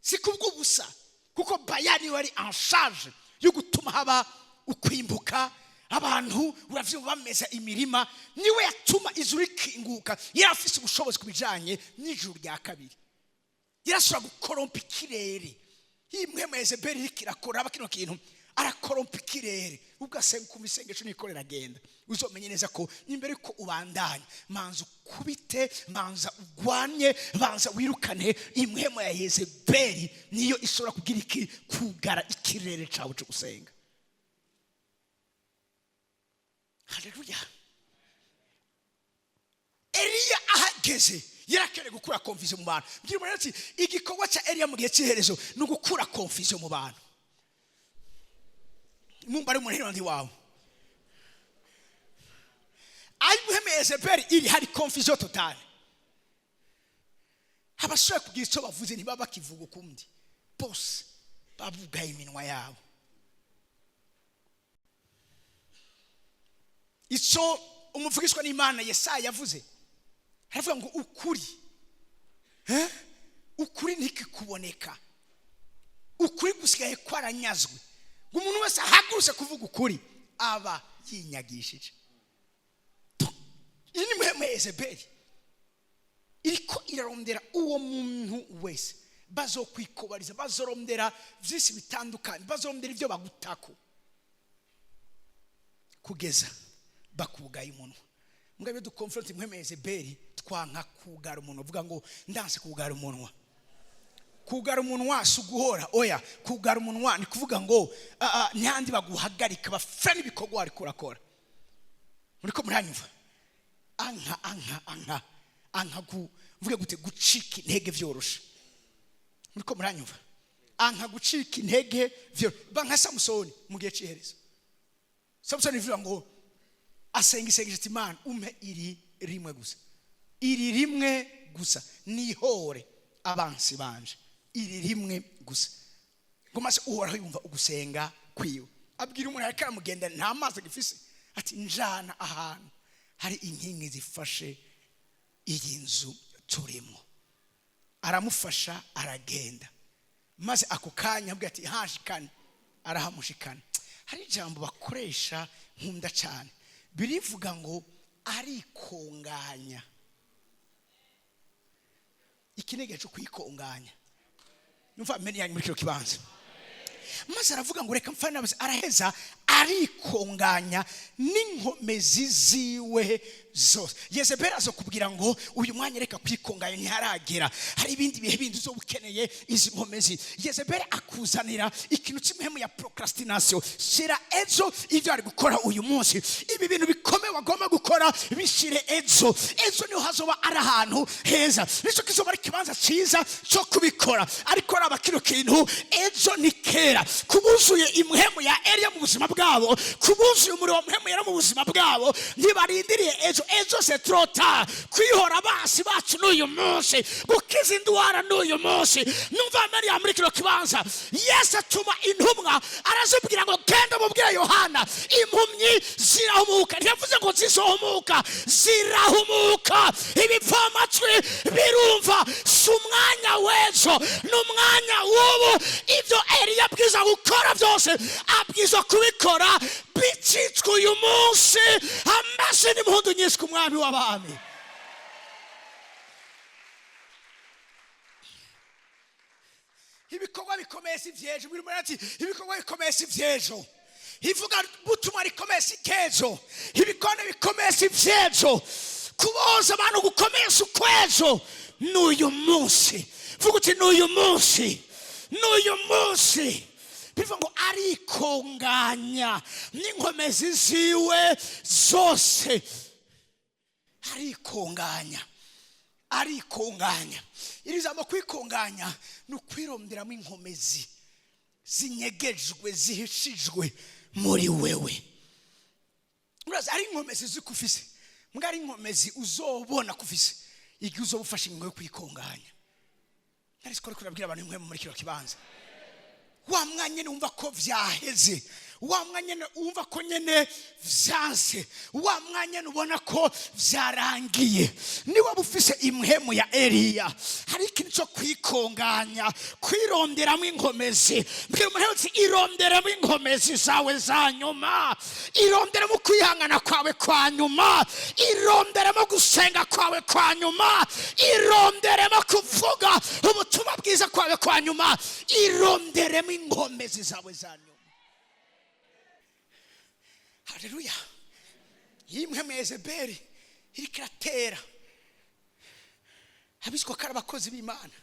Si kubw'ubusa, kuko Bayali niwe wari en charge yo gutuma haba ukwimbuka. Abantu, uravyumva, bameza imirima, niwe yatuma ijuru rikinguka. Yari afise ubushobozi ku bijanye n'ijuru rya kabiri, yarashobora gukorompa ikirere. Iyi mpwemu ya Yezebeli iriko irakora, aba kino kintu arakorompa ikirere. Ubwo asenga, ukumva isengesho niko riragenda, uzomenye neza ko imbere ko ubandanya, manza ukubite, manza ugwanye, banza wirukane impwemu ya Yezebeli. Niyo ishobora kugira iki? Kugara ikirere cawe cyo gusenga. Haleluya! Hageze yarakeneye gukura confusion mu bantu. Mbwira umuntu ati igikorwa cya Eliya mu gihe cy'iherezo ni ugukura confusion mu bantu. Mumba ari umuntu wawe aho impwemu ya Yezebeli iri, hari confusion totale. Abashoboye kugira icyo bavuze ntibaba bakivuga ukundi, bose babugaye iminwa yabo. Icyo umuvugishwa n'Imana Yesaya yavuze, aravuga ngo ukuri, ukuri ntikikuboneka, ukuri gusigaye kwaranyazwe, ngo umuntu wese ahagurutse kuvuga ukuri aba yinyagishije. Iyi ni impwemu ya Yezebeli iriko irarondera uwo muntu wese. Bazokwikobariza, bazorondera byinshi bitandukanye, bazorondera ibyo bagutako kugeza bakugaye umunwa. Mbwa iyo dukonfronte impwemu ya Yezebeli, twanka kugara umunwa. Uvuga ngo ndanse kugara umunwa. Kugara umunwa si uguhora, oya. Kugara umunwa ni kuvuga ngo ntihandi baguhagarika, bafana ibikorwa wariko urakora. Muriko muranyumva? Anka anka anka anka gu mvuge gute, gucika intege vyoroshe. Muriko muranyumva? Anka gucika intege vyoroshe. Ba nka Samusoni mu gihe c'iherezo. Samusoni bivuga ngo asenga isengesho ati Imana umpe iri rimwe gusa, iri rimwe gusa, nihore abansi banje, iri rimwe gusa. Ngo maze Uhoraho yumva ugusenga kwiwe, abwira umuntu ariko aramugenda nta mazi agifise, ati njana ahantu hari inkingi zifashe iyi nzu turimo. Aramufasha aragenda, maze ako kanya abwira ati hashikane, arahamushikana. Hari ijambo bakoresha nkunda cyane, birivuga ngo arikonganya. Iki ni igihe cyo kwikonganya. Numva ameni yanyu muri kino kibanza. Maze aravuga ngo reka mfane n'abazi, araheza arikonganya n'inkomezi ziwe zose. Yezebeli azokubwira ngo uyu mwanya reka kwikonganya ntiharagera, hari ibindi bihe bindi uzoba ukeneye izi nkomezi. Yezebeli akuzanira ikintu cy'impemu ya procrastination, shira ejo ibyo ari gukora uyu munsi, ibi bintu bikomeye wagomba gukora bishire ejo. Ejo niho hazoba ari ahantu heza, nicyo kizoba ari ikibanza cyiza cyo kubikora. Ariko raba kino kintu, ejo ni kera. Kubuzuye impemu ya Eliya mu buzima bwabo, kubuzuye umuriro wa mpemu yera mu buzima bwabo, ntibarindiriye ejo. Ejo c'est trop tard. Kwihora basi bacu n'uyu munsi, gukiza indwara n'uyu munsi. Numva Mariya muri kino kibanza, Yesu atuma intumwa arazibwira ngo genda mubwire Yohana impumyi zirahumuka. Ntiyavuze ngo zizohumuka, zirahumuka. Ibipfamatwi birumva. Si umwanya w'ejo, ni umwanya w'ubu. Ibyo Eliya abwiza gukora byose abwiza kubikora bicitswe uyu munsi. Amashyi n'impundu nyinshi ku mwami w'abami. Ibikorwa bikomeye si ivy'ejo. Buri muntu ati ibikorwa bikomeye si ivy'ejo, ivuga butumwa rikomeye si iry'ejo, ibikorwa bikomeye si ivy'ejo, kuboza abantu gukomeye si ukw'ejo, n'uyu munsi. Vuga uti n'uyu munsi, n'uyu munsi. Bivuga ngo arikonganya n'inkomezi ziwe zose. Arikonganya, arikonganya. Iri jambo kwikonganya ni ukwironderamo inkomezi zinyegejwe, zihishijwe muri wewe. Urazi ari inkomezi zikufise, mbwa ari inkomezi uzobona kufise igihe uzoba ufashe ingingo yo kwikonganya. Nari siko ariko urabwira abantu imwe muri kino kibanza, wa mwanya nyene wumva ko vyaheze, wa mwanya nyene wumva ko nyene vyanse, wa mwanya nyene ubona ko vyarangiye, niba ufise impwemu ya Eliya, hari ikintu cyo kwikonganya, kwironderamo inkomezi. Mbwira umuntu wese, ironderamo inkomezi zawe za nyuma, ironderamo kwihangana kwawe kwa nyuma, ironderamo gusenga kwawe kwa nyuma, ironderamo kuvuga ubutumwa bwiza kwawe kwa nyuma, ironderemo inkomezi zawe za nyuma. Haleluya. Iyi mpwemu ya Yezebeli iriko iratera abitwa ko ari abakozi b'Imana,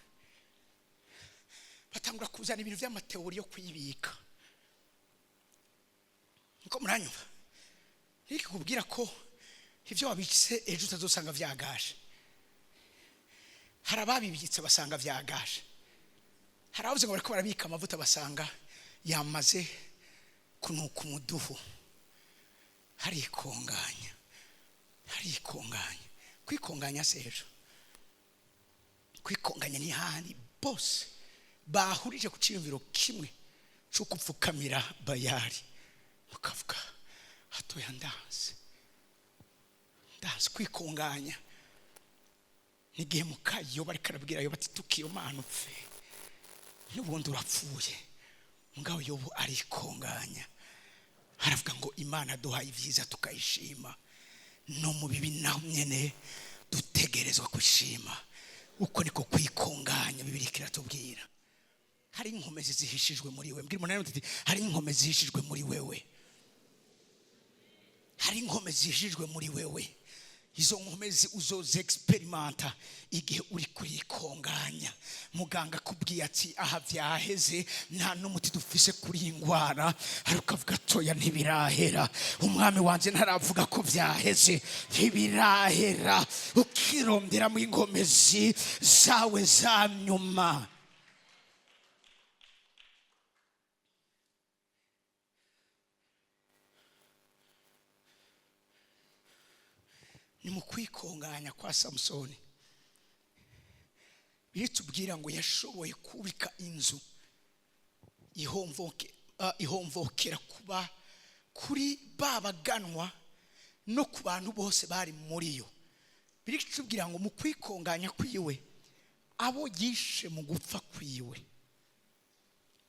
batangura kuzana ibintu vy'amateori yo kwibika. Niko muranyumva? Niki kubwira ko ivyo wabitse ejo utazosanga vyagaje. Hari ababibitse basanga vyagaje, hari abavuze ngo bariko barabika amavuta basanga yamaze kunuka umuduhu. Harikonganya, harikonganya. Kwikonganya se ejo, kwikonganya ni handi bose bahurije ku cyiyumviro kimwe cyo gupfukamira Bayari. Mukavuga hatoya, ndazi, ndazi kwikonganya n'igihe mukayo bariko arabwira Yobu ati: "Tuka iyo Mana upfe, n'ubundi urapfuye." Mugabo Yobu arikonganya, aravuga ngo: "Imana duhaye ibyiza tukayishima, no mu bibi naho nyene dutegerezwa gushima." Uko niko kwikonganya. Bibiri kiratubwira hari inkomezi zihishijwe muri we. Mbwira umuntu ati: "Hari inkomezi zihishijwe muri wewe, hari inkomezi zihishijwe muri wewe." Izo nkomezi uzoza experimenta igihe uri kurikonganya. Muganga akubwiye ati: "Aha byaheze, nta n'umuti dufise kuri iyi ndwara," ariko ukavuga: "Toya, ntibirahera, umwami wanjye ntaravuga ko byaheze, ntibirahera." Ukironderamo inkomezi zawe za nyuma. Ni mu kwikonganya kwa Samusoni biritubwira ngo yashoboye kubika inzu ihomvokera kuba kuri ba baganwa no ku bantu bose bari muri yo. Biritubwira ngo mu kwikonganya kwiwe, abo yishe mu gupfa kwiwe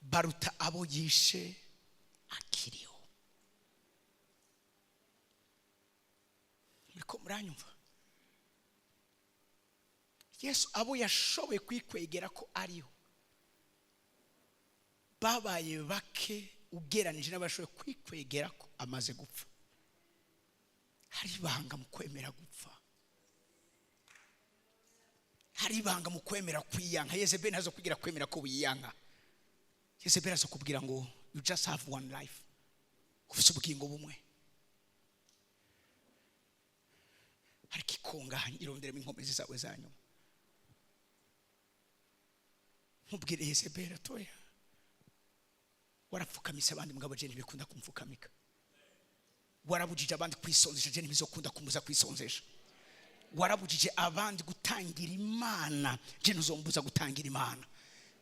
baruta abo yishe akiriho. Muriko muranyumva? Yesu abo yashoboye kwikwegera ko ariho babaye bake ugeranije n'abashoboye kwikwegera ko amaze gupfa. Hari ibanga mu kwemera gupfa, hari ibanga mu kwemera kwiyanka. Yezebeli ntazo kugira kwemera ko wiyanka. Yezebeli azo kubwira ngo: "You just have one life, ufite ubugingo bumwe." Ariko ikonganya, ironderemo inkomezi zawe za nyuma. Nkubwire Yezebeli atoya: warapfukamise abandi, mugabo je ntibikunda kumfukamika. Warabujije abandi kwisonzesha, je ntibizokunda kumbuza kwisonzesha. Warabujije abandi gutangira Imana, je ntuzombuza gutangira Imana.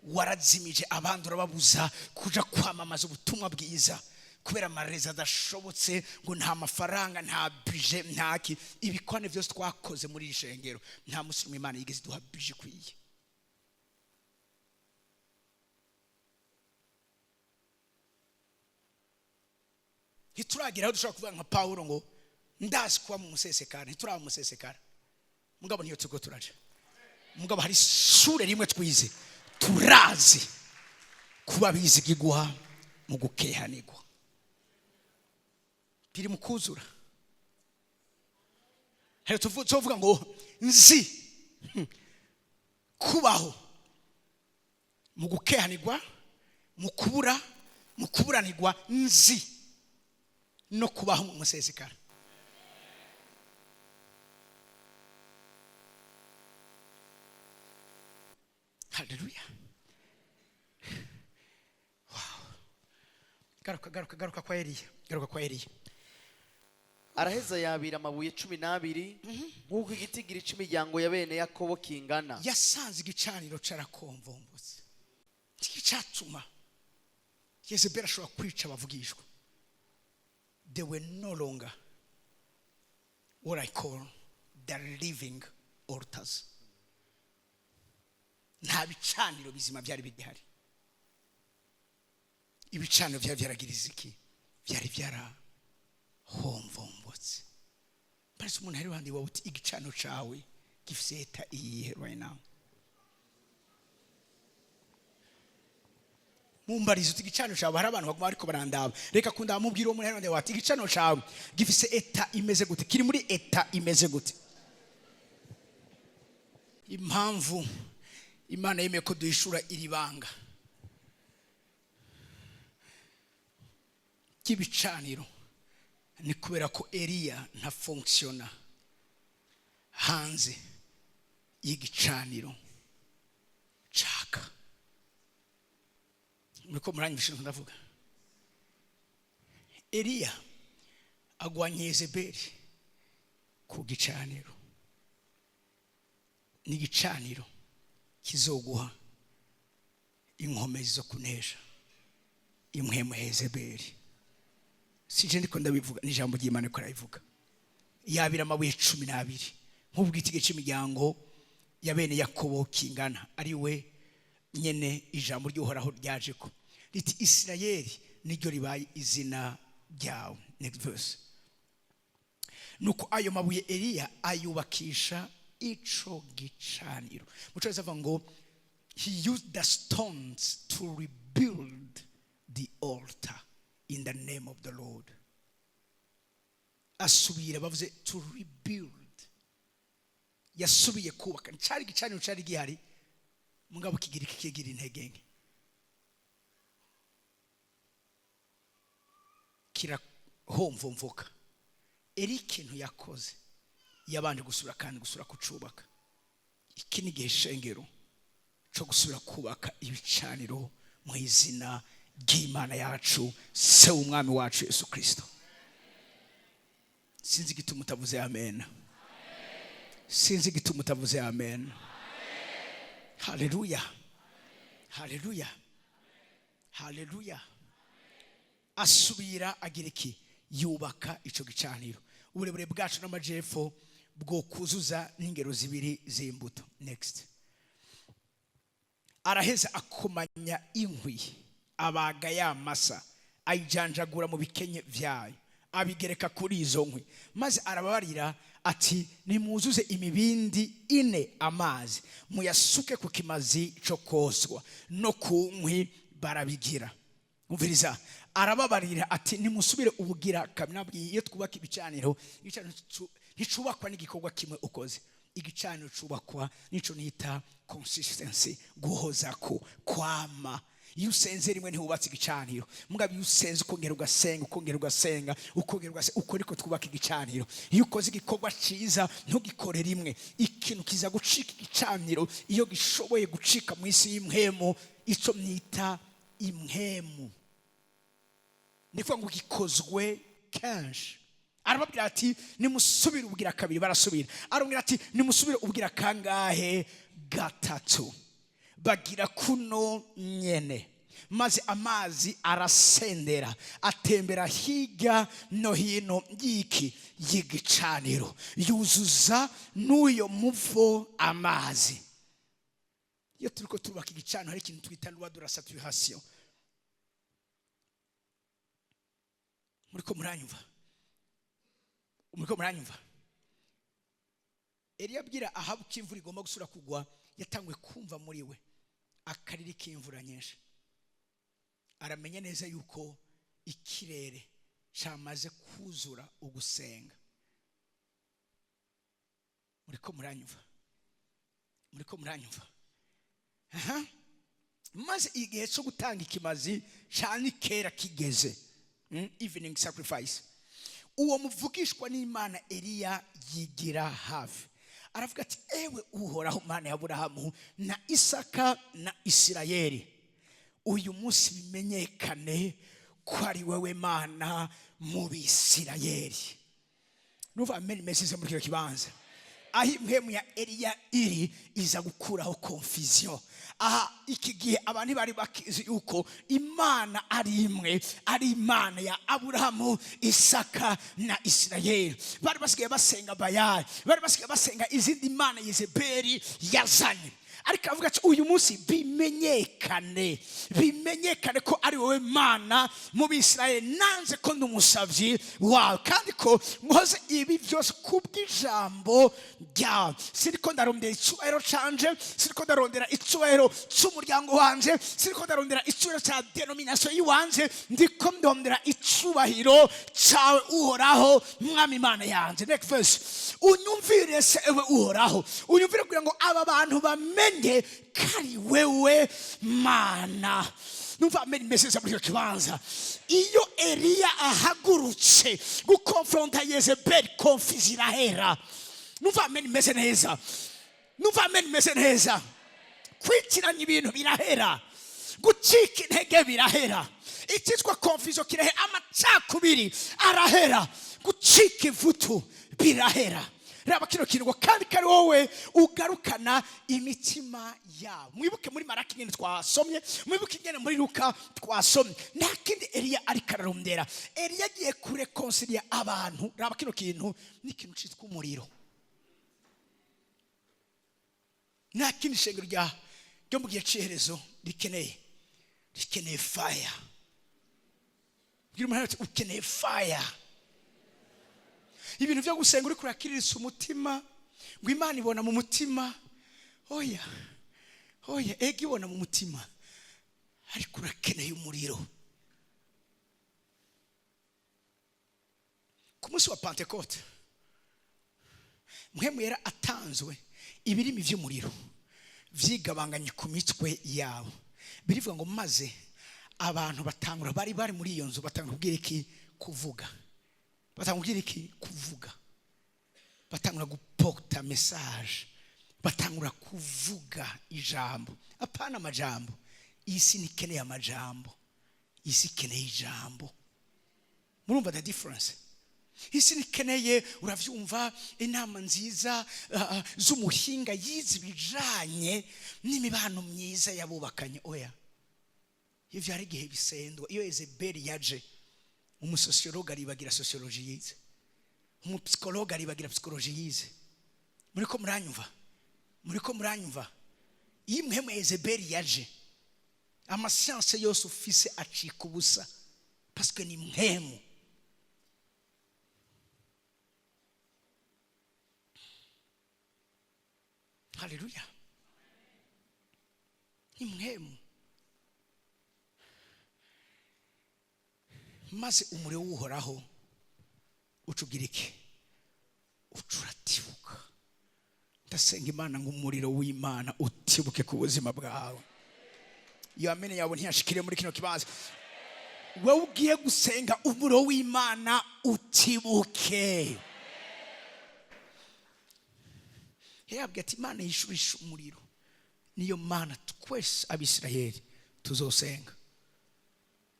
Warazimije abandi, urababuza kuja kwamamaza ubutumwa bwiza kubera amarezi adashobotse, ngo nta mafaranga, nta budget, ntaki. Ibikwane byose twakoze muri iri shengero, nta musi n'umwe Imana yigeze iduha budget ikwiye. Ntituragera aho dushobora kuvuga nka Pawulo ngo: "Ndazi kuba mu musesekara." Ntituraba mu musesekara, mugabo niyo turiko turaja. Mugabo hari ishure rimwe twize: turazi kuba bizigigwa mu gukehanirwa. Biri mu kuzura. Hari tuvuga ngo: "Nzi kubaho mu gukehanirwa, mu kubura, mu kuburanirwa, nzi no kubaho mu musesekara." Haleluya! Wow. Garuka, garuka, garuka kwa Eliya, garuka kwa Eliya. Araheza yabira amabuye 12 nk'uko igitigiri cy'imiryango ya bene Yakobo kingana. Yasanze igicaniro carakomvombotse. Iki cyatuma Yezebeli ashobora kwica abavugishwa. They were no longer what I call the living altars. Nta bicaniro bizima byari bigihari. Ibicaniro byari byaragiriza iki? Byari byarahomvombotse. Parese umuntu ari iruhande wawe uti: "Igicaniro cawe gifise état iyihe right now?" Mumbarize uti: "Igicaniro cawe." Hari abantu baguma bariko barandaba, reka kundaba. Mubwire uwo muntu ari iruhande wawe ati: "Igicaniro cawe gifise état imeze gute? Kiri muri état imeze gute?" Impamvu Imana yemeye ko duhishura iri banga ry'ibicaniro ni kubera ko Eliya nta fonctionna hanze y'igicaniro. Muriko muranyumvisha? Ndavuga Eliya agwanya Yezebeli ku gicaniro. N'igicaniro kizoguha inkomezi zo kunesha impwemu ya Yezebeli. Sije ndiko ndabivuga, ni ijambo ry'Imana ko arabivuga. Yabira amabuye 12 nk'ubwo cy'imiryango ya bene Yakobo kingana, ari we nyene ijambo ry'Uhoraho ryaje ko riti: "Isirayeli niryo ribaye izina ryawe." Next verse. Nuko ayo mabuye Eliya ayubakisha ico gicaniro. Muco avuga ngo he used the stones to rebuild the altar in the name of the Lord. Asubira, bavuze to rebuild, yasubiye kubaka. Cyari igicaniro cyari gihari, mugabo kigira kigira intege nke, kirahomvomvoka. Eri ikintu yakoze, yabanje gusubira kandi gusubira kucubaka. Iki ni igihe, shengero, cyo gusubira kubaka ibicaniro mu izina ry'Imana yacu, Se w'Umwami wacu Yesu Kirisito. Sinzi igituma utavuze amen. Sinzi igituma utavuze amen. Haleluya, haleluya, haleluya. Asubira agira iki? Yubaka ico gicaniro, uburebure bwacu n'amajepfo bwo kuzuza n'ingero zibiri z'imbuto. Next. Araheza akomanya inkwi, abaga ya masa, ayijanjagura mu bikenye vyayo, abigereka kuri izo nkwi. Maze arababarira ati: "Nimuzuze imibindi ine amazi, muyasuke ku kimazi cyo koswa no ku nkwi." Barabigira. Umviriza, arababarira ati: "Nimusubire ubugira kabiri." Nabwiye, iyo twubaka ibicaniro, igicaniro nticubakwa n'igikorwa kimwe ukoze. Igicaniro cubakwa nico nita consistency, guhozako, kwama. Iyo usenze rimwe ntiwubatse igicaniro. Mugabo iyo usenze, ukongera ugasenga, ukongera ugasenga, ukongera ugasenga, uko niko twubaka igicaniro. Iyo ukoze igikorwa cyiza, ntugikore rimwe. Ikintu kiza gucika igicaniro iyo gishoboye gucika mu isi y'impwemu, icyo mwita impwemu, ni ukuvuga ngo gikozwe kenshi. Arababwira ati: "Nimusubire ubwira kabiri." Barasubira. Arababwira ati: "Nimusubire ubwira kangahe?" Gatatu. Bagira kuno nyene. Maze amazi arasendera, atembera hirya no hino y'iki? Y'igicaniro, yuzuza n'uyo muvo amazi. Iyo turiko turubaka igicaniro, hari ikintu twita loi de la saturation. Muriko muranyumva? Muriko muranyumva? Eliya abwira Ahabu ko imvura igomba gusubira kugwa, yatanguye kumva muri we akariri k'imvura nyinshi. Aramenya neza yuko ikirere cyamaze kuzura ugusenga. Muriko muranyumva? Muriko muranyumva? Aha. Maze igihe cyo gutanga ikimazi cyane kera kigeze, evening sacrifice, uwo muvugishwa n'Imana Eliya yigira hafi, aravuga ati: "Ewe Uhoraho, Mana ya Aburahamu na Isaka na Isirayeli, uyu munsi bimenyekane ko ari wowe Mana mu Bisirayeli." Numva amen mesize muri kino kibanza. Aho impwemu ya Eliya iri, iza gukuraho confusion. Aha iki gihe abantu bari bakizi yuko Imana ari imwe, ari Imana ya Aburahamu, Isaka na Isirayeli. Bari basigaye basenga Bayali, bari basigaye basenga izindi mana Yezebeli yazanye. Ariko avuga ati: "Uyu munsi bimenyekane, bimenyekane ko ari wowe Mana mu Bisirayeli. Nanze ko ndi umusabyi wawe, kandi ko nkoze ibi byose kubw'ijambo ryawe. Siriko ndarondera icyubahiro canje, siriko ndarondera icyubahiro cy'umuryango wanje, siriko ndarondera icyubahiro cya denomination y'iwanje, ndiko ndondera icyubahiro cyawe, Uhoraho Mwami Imana yanje." Next verse. "Unyumvire se, ewe Uhoraho, unyumvire kugira ngo aba bantu bamenye ko ari wewe Mana." Numva amen message muri icyo kibanza. Iyo Eliya ahagurutse gukonfronta Yezebeli, confusion irahera. Numva amen imeze neza. Numva amen imeze neza. Kwitiranya ibintu birahera. Gucika intege birahera, icyitwa confusion kirahera, amacakubiri arahera, gucika ivutu birahera. Raba kino kintu ngo kandi kari wowe ugarukana imitima yabo. Mwibuke muri Maraki nyine twasomye, mwibuke ingene muri Luka twasomye. Nta kindi Eliya ariko ararondera. Eliya agiye kuréconcilier abantu. Raba kino kintu, ni ikintu cyitwa umuriro. Nta kindi shengero ryo mu gihe cy'iherezo rikeneye fire. Bwira umuntu ati: "Ukeneye fire." Ibintu byo gusenga uri kurakirisa umutima, ngo Imana ibona mu mutima, oya, oya. Ega ibona mu mutima, ariko urakeneye umuriro. Ku munsi wa Pantekote, Mpwemu Yera atanzwe, ibirimi by'umuriro vyigabanganye ku mitwe yabo. Birivuga ngo maze abantu batangura, bari muri iyo nzu, batangura kubwira iki? Kuvuga. Batangura kubwira iki? Kuvuga. Batangura guporter message, batangura kuvuga ijambo. Apana amajambo. Isi ntikeneye amajambo, isi ikeneye ijambo. Murumva the difference? Isi ntikeneye, uravyumva, inama nziza z'umuhinga yize ibijanye n'imibano myiza yabubakanye. Oya, ivyo hari igihe bisendwa. Iyo Yezebeli yaje, umusociologue aribagira sociologie yize, umupsychologue aribagira psychologie yize. Muriko muranyumva? Muriko muranyumva? Iyo impwemu Yezebeli yaje, amasciences yose ufise acika ubusa, parce que ni mpwemu. Haleluya! Ni mpwemu. Maze umuriro w'Uhoraho uca ugira iki? Uca uratibuka. Ndasenga Imana ngo umuriro w'Imana utibuke ku buzima bwawe. Iyo amene yawe ntiyashikire muri kino kibanza. Wowe ugiye gusenga, umuriro w'Imana utibuke. Yarabwiye ati: "Imana yishurisha umuriro niyo Mana twese Abisirayeli tuzosenga."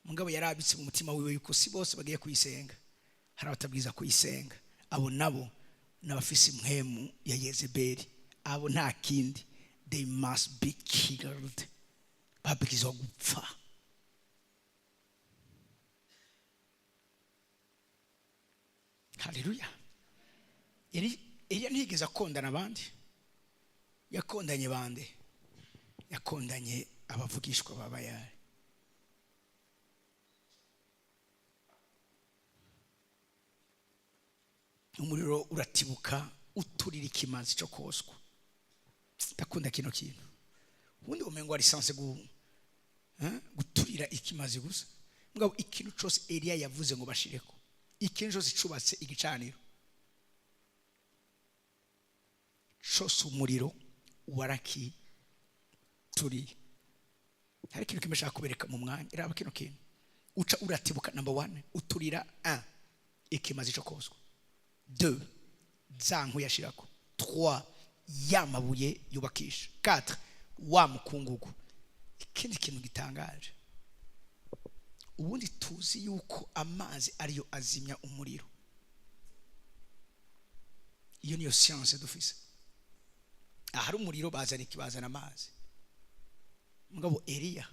Mugabo yarabitse mu mutima wiwe yuko si bose bagiye kuyisenga, hari abatabwiza kuyisenga. Abo nabo n'abafise impwemu ya Yezebeli. Abo nta kindi, they must be killed, babwirizwa gupfa. Haleluya! Eliya ntiyigeze akondana abandi. Yakondanye bande? Yakondanye abavugishwa ba Bayali. Umuriro uratibuka, uturira ikimazi cyo koswa. Ndakunda kino kintu. Ubundi umengo ari censé guturira ikimazi gusa. Mugabo ikintu cyose Eliya yavuze ngo bashireko, ikintu cyose cubatse igicaniro cyose, umuriro warakituriye. Hari ikintu kimwe nshaka kubereka mu mwanya. Raba kino kintu: uca uratibuka, number one, uturira un ikimazi cyo koswa, deux, za nkwi yashirako, trois, ya mabuye yubakisha, quatre, wa mukungugu. Ikindi kintu gitangaje, ubundi tuzi yuko amazi ariyo azimya umuriro. Iyo niyo science dufise. Ahari umuriro bazana iki? Bazana amazi. Mugabo Eliya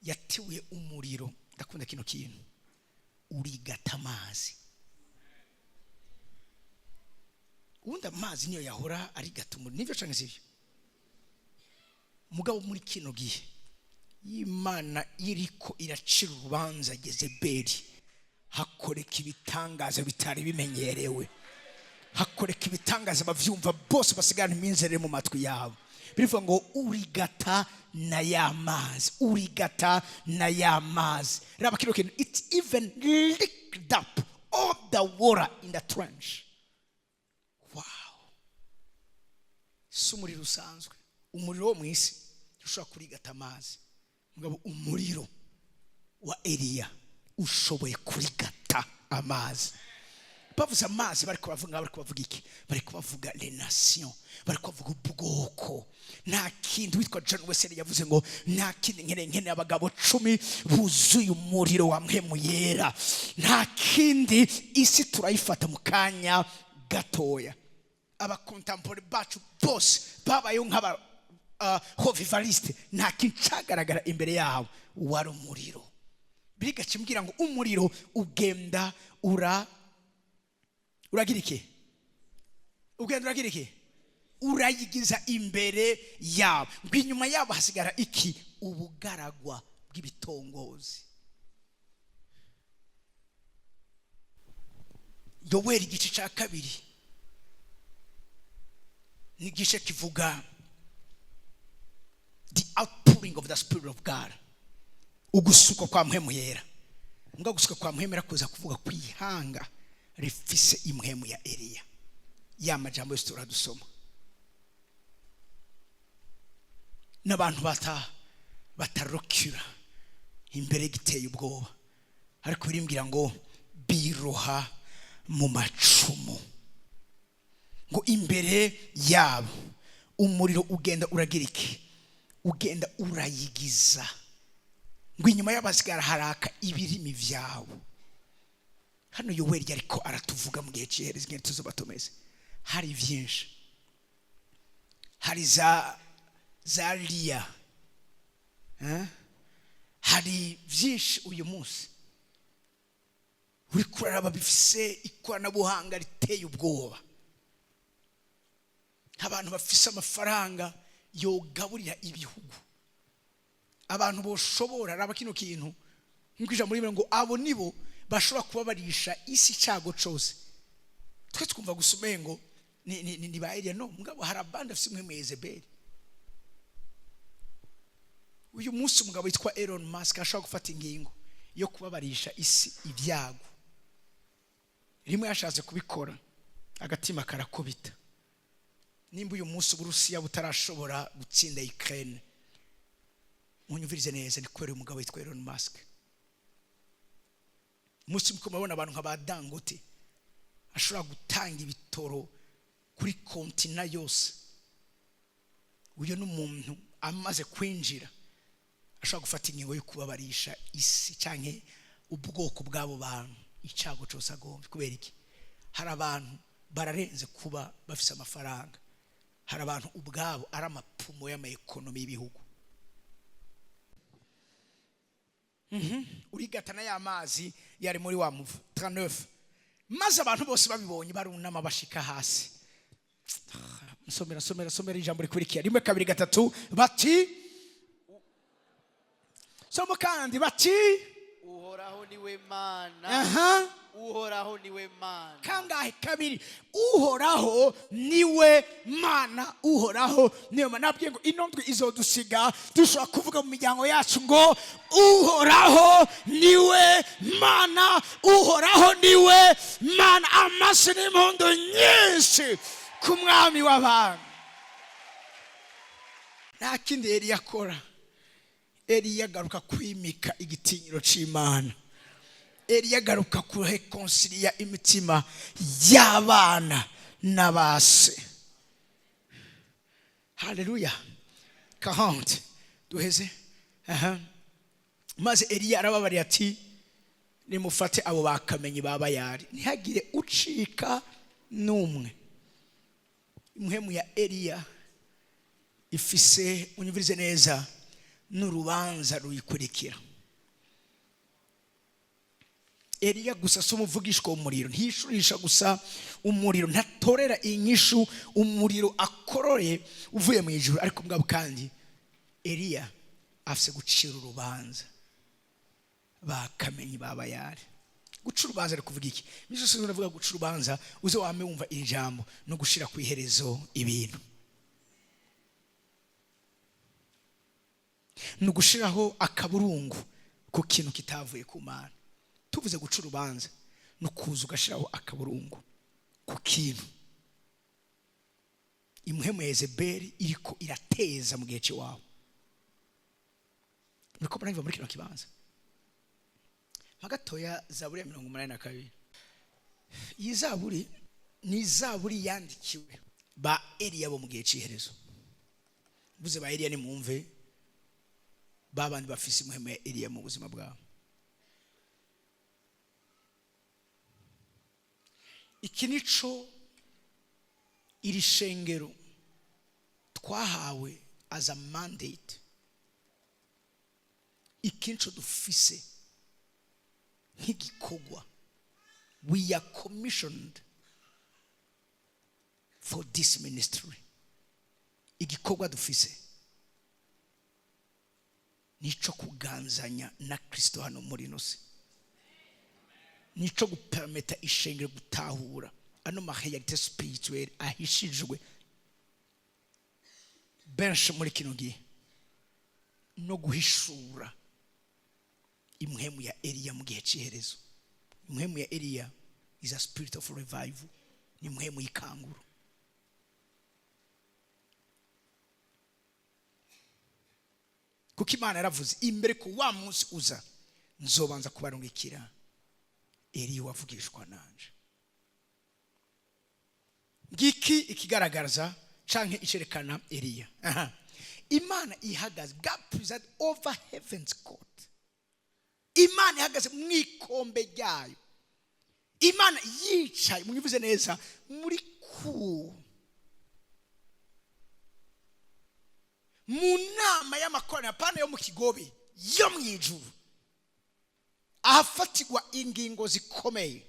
yatiwe umuriro. Ndakunda kino kintu: urigata amazi. Ubundi amazi niyo yahora arigata umuriro, nibyo canke sibyo? Mugabo muri kino gihe Imana iriko iracira urubanza Yezebeli, hakoreka ibitangaza bitari bimenyerewe, hakoreka ibitangaza bavyumva bose basigana iminzere mu matwi yabo. Birivuga ngo urigata na ya mazi, urigata na ya mazi. Raba kino kintu: it even licked up all the water in the trench. Wow! Si umuriro usanzwe. Umuriro wo mu isi ushobora kurigata amazi, mugabo umuriro wa Eliya ushoboye kurigata amazi. Bavuze amazi, bariko bavuga, bariko bavuga iki? Bariko bavuga les nations, bariko bavuga ubwoko. Nta kindi, witwa John Wesley yavuze ngo nta kindi nkeneye abagabo 10 buzuye umuriro wa Mpwemu Yera. Nta kindi, isi turayifata mu kanya gatoya. Aba contemporains bacu bose babayeho nk'aba revivalistes, nta kintu cyagaragara imbere yabo, wari umuriro. Bigacimbwira ngo umuriro ugenda uragira iki? Ugenda uragira iki? Urayigiza imbere yabo. Ngo inyuma yabo hasigara iki? Ubugaragwa bw'ibitongozi. Yoweri igice cya 2 ni igice kivuga the outpouring of the Spirit of God, ugusukwa kwa Mpwemu Yera. Mbwa gusukwa kwa Mpwemu Yera kuza kuvuga kwihanga rifise impwemu ya Eliya. Ya majambo yose turadusoma n'abantu batarokira imbere giteye ubwoba, ariko birimbwira ngo biroha mu macumu. Ngo imbere yabo umuriro ugenda uragira iki? Ugenda urayigiza. Ngo inyuma y'abasigara haraka ibirimi vyabo. Hano Yoweri ariko aratuvuga mu gihe cy'iherezo igihe tuzoba tumeze. Hari vyinshi, hari za liya, hari vyinshi uyu munsi uri kuraraba bifise ikoranabuhanga riteye ubwoba, abantu bafise amafaranga yogaburira ibihugu, abantu boshobora raba kino kintu nkuko ijambo rimwe ngo abo nibo bashobora kubabarisha isi cyago cose. Twe twumva gusa umengo ni ba Eliya, no mugabo hari abandi afise umwe Yezebeli. Uyu munsi umugabo witwa Elon Musk ashobora gufata ingingo yo kubabarisha isi ibyago. Rimwe yashatse kubikora agatima karakubita. Nimba uyu munsi Uburusiya butarashobora gutsinda Ukraine, munyumvirize neza, ni kubera uyu mugabo witwa Elon Musk. Umunsi mukuru murabona abantu nka ba Dangote ashobora gutanga ibitoro kuri kontina yose. Uyu ni umuntu amaze kwinjira ashobora gufata ingingo yo kubabarisha isi canke ubwoko bw'abo bantu icyago cyose agombye. Kubera iki? Hari abantu bararenze kuba bafise amafaranga, hari abantu ubwabo ari amapfumo y'amaekonomi y'ibihugu. Urigatana ya mazi yari muri wa muvu 39. Maze abantu bose babibonye barunama bashika hasi. Somera, somera, somera ijambo rikurikira. 1 2 3 bati somo kandi bati Uhoraho niwe Mana. Uhoraho niwe Mana. Kangahe? 2. Uhoraho niwe Mana, Uhoraho niwe Mana. Nabwiye ngo ino ndwi izodusiga dushobora kuvuga mu miryango yacu ngo Uhoraho niwe Mana, Uhoraho niwe Mana. Amashyi n'impundu nyinshi ku mwami w'abantu. Nta kindi Eliya akora. Eliya agaruka kwimika igitinyiro c'Imana. Eliya agaruka kurekonsilia imitima y'abana n'abase. Haleluya. 40. Duheze. Maze Eliya arababariye ati nimufate abo bakamenyi ba Bayali, ntihagire ucika n'umwe. Impwemu ya Eliya ifise, unyumvirize neza, n'urubanza ruyikurikira. Eliya gusa si umuvugishwa umuriro, ntishurisha gusa umuriro, ntatorera inyishu umuriro akorore uvuye mu ijuru, ariko mugabo kandi Eliya afise gucira urubanza bakamenyi ba Bayali. Guca urubanza ari kuvuga iki? Miso sinzi ndavuga guca urubanza, uze wame wumva iri jambo no gushira ku iherezo ibintu. Ni ugushiraho akaburungu ku kintu kitavuye ku Mana. Tuvuze guca urubanza no kuza ugashiraho akaburungu ku kintu. Impwemu ya Yezebeli iriko irateza mu gihe cy'iwawe. Muriko muranyumva muri kino kibanza? Nka gatoya Zaburi ya 82. Iyi zaburi ni zaburi yandikiwe ba Eliya bo mu gihe cy'iherezo. Mvuze ba Eliya, nimwumve ba bandi bafise impwemu ya Eliya mu buzima bwabo. Iki nico iri shengero twahawe as a mandate. Iki nico dufise nk'igikorwa. We are commissioned for this ministry. Igikorwa dufise nico kuganzanya na Kristo hano muri ino si, nico gupermeta ishengero gutahura ano ma réalité spirituelle ahishijwe benshi muri kino gihe, no guhishura impwemu ya Eliya mu gihe cy'iherezo. Impwemu ya Eliya is a spirit of revival, ni impwemu y'ikanguro. Kuko Imana yaravuze imbere ku wa munsi uza, nzobanza kubarungikira Eliya wavugishwa nanje. Ngiki ikigaragaza canke icerekana Eliya. Aha. Imana ihagaze, God preside over heaven's court. Imana ihagaze mu ikombe ryayo. Imana yicaye, mwivuze neza, muri ku mu nama y'amakoraniro, apana yo mu kigobe, yo mu ijuru, ahafatirwa ingingo zikomeye.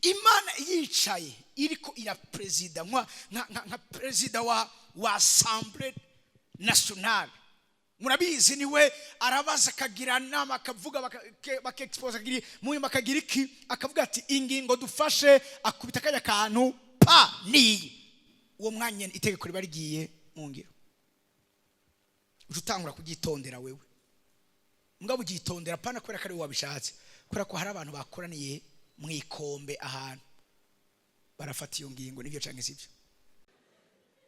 Imana yicaye iriko ira perezida nka perezida wa Assemblée Nationale. Murabizi, niwe arabaza akagira inama, akavuga, bakexpose, akagira munyuma akagira iki, akavuga ati ingingo dufashe, akubita kajya kantu pa niyi. Uwo mwanya itegeko riba rigiye mu ngiro. Uca utangura kuryitondera wewe. Mugabo uryitondera pana kubera ko ari wowe wabishatse, kubera ko hari abantu bakoraniye mu ikombe ahantu barafata iyo ngingo, nibyo canke sibyo.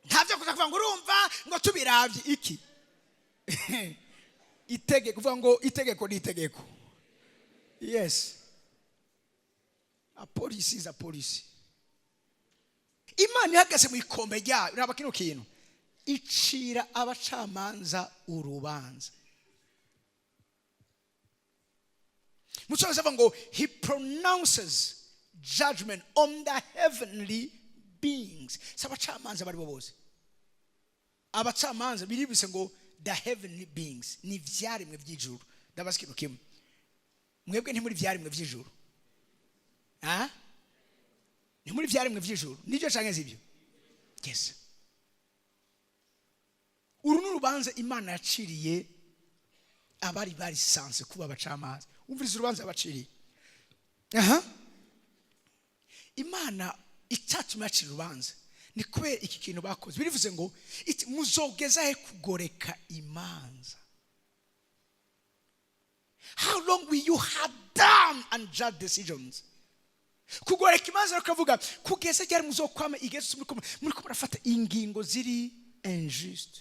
Ntavyo kuza kuvuga ngo urumva ngo tubiravye iki. Itegeko, kuvuga ngo itegeko ni itegeko. Yes, a policy is a policy. Imana ihagaze mu ikombe ryayo, uraba kino kintu, icira abacamanza urubanza. Mu cyongereza bavuga ngo he pronounces judgment on the heavenly beings. Si abacamanza bari bo bose. Abacamanza biribise ngo the heavenly beings ni ivyaremwe vy'ijuru. Ndabaza ikintu kimwe, mwebwe ntimuri ivyaremwe vy'ijuru? Ah? Ntimuri ivyaremwe vy'ijuru? Nivyo canke sivyo? Yes. Uru ni urubanza Imana yaciriye abari barisanze kuba abacamanza. Umviriza urubanza yabaciriye. Aha. Imana icyatumye yacira urubanza ni kubera iki kintu bakoze. Birivuze ngo iti, muzogeza he kugoreka imanza? How long will you have done and judge decisions? Kugoreka imanza bakavuga kugeza ryari muzokwama igihe cyose muriko murafata ingingo ziri injuste.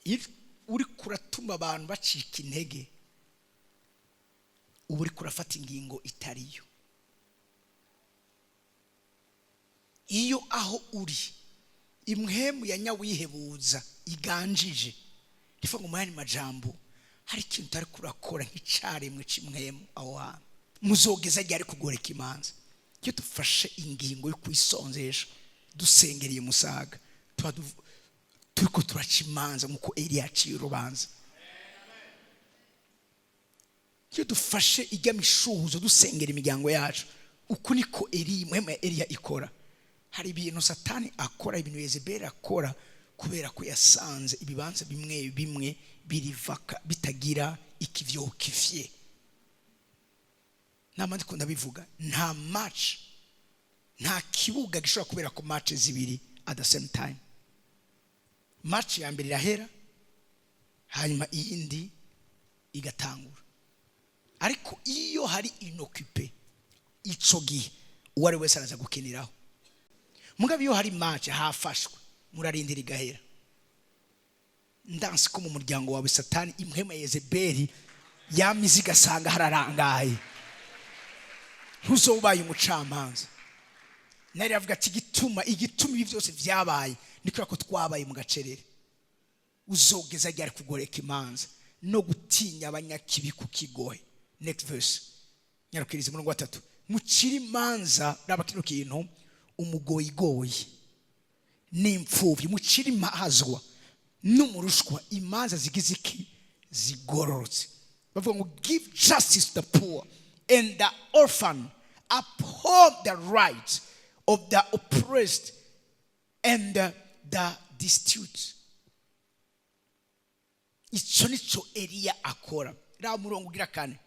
Iyo uri kuratuma abantu bacika intege, uba uri kurafata ingingo itariyo. Iyo aho uri impwemu ya nyawihebuza iganjije, ndivuga ngo mu yandi majambo hari ikintu utari kurakora nk'icaremwe c'imwemu aho hantu. Muzogeza ryari kugoreka imanza? Iyo dufashe ingingo yo kwisonzesha dusengereye Musaga, tuba turiko turaca imanza nk'uko Eliya yaciye urubanza. Iyo dufashe ijya mishuzo dusengera imiryango yacu, uku niko Eliya, impwemu ya Eliya ikora. Hari ibintu Satani akora, ibintu Yezebeli akora, kubera ko yasanze ibibanza bimwe bimwe birivaka bitagira ikivyokifye. Nama ndiko ndabivuga, nta match, nta kibuga gishobora kubera ko match zibiri at the same time. Match ya mbere irahera, hanyuma iyindi igatangura. Ariko iyo hari inoccupé, ico gihe uwo ari wese araza gukiniraho. Mugabo iyo hari match hafashwe, murarindira igahera. Ndansi ko mu muryango wawe Satani impwemu ya Yezebeli yamize igasanga hararangaye. Ntuzobaye umucamanza. Nari avuga ati igituma ibi byose byabaye ni kubera ko twabaye mu gacerere. Uzogeza ryari kugoreka imanza no gutinya abanyakibi ku kigohe? Next verse, nyarukiriza umurongo wa 3. Mucire imanza, raba kino kintu, umugoyigoyi n'imfubyi, mucire imahazwa n'umurushwa imanza zigize iki? Zigororotse. Bavuga ngo give justice to the poor and the orphan, uphold the rights of the oppressed and the destitute. Icyo nicyo Eliya akora. Raba murongo ugira 4,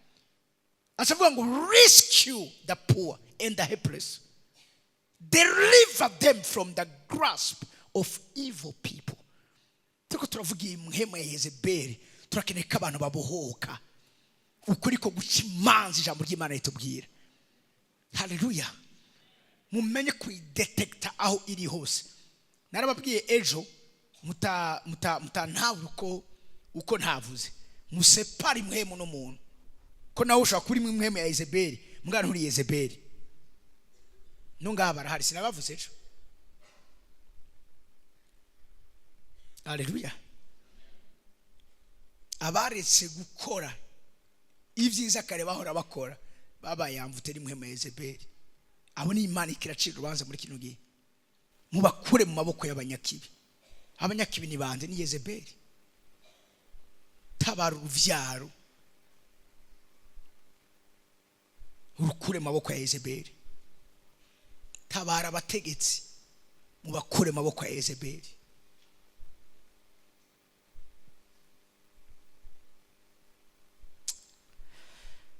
acavuga ngo rescue the poor and the helpless, deliver them from the grasp of evil people. Turiko turavuga iyi mpwemu ya Yezebeli, turakeneye ko abantu babohoka ukuri ko guca imanza ijambo ry'Imana ritubwira. Haleluya! Mumenye kuyidetekita aho iri hose. Narababwiye ejo, mutantawe uko ntavuze, musepare impwemu n'umuntu, ko nawe ushobora kuba urimo impwemu ya Yezebeli, mbwana nturi Yezebeli. No ngaha barahari, sinabavuze ejo. Haleluya! Abaretse gukora ibyiza kare bahora bakora, babaye yamvute n'impwemu ya Yezebeli. Abo ni Imana ikiracira urubanza muri kino gihe. Mubakure mu maboko y'abanyakibi. Abanyakibi ni bande? Ni Yezebeli. Tabara uruvyaro, urukure mu maboko ya Yezebeli. Tabara abategetsi, mubakure mu maboko ya Yezebeli.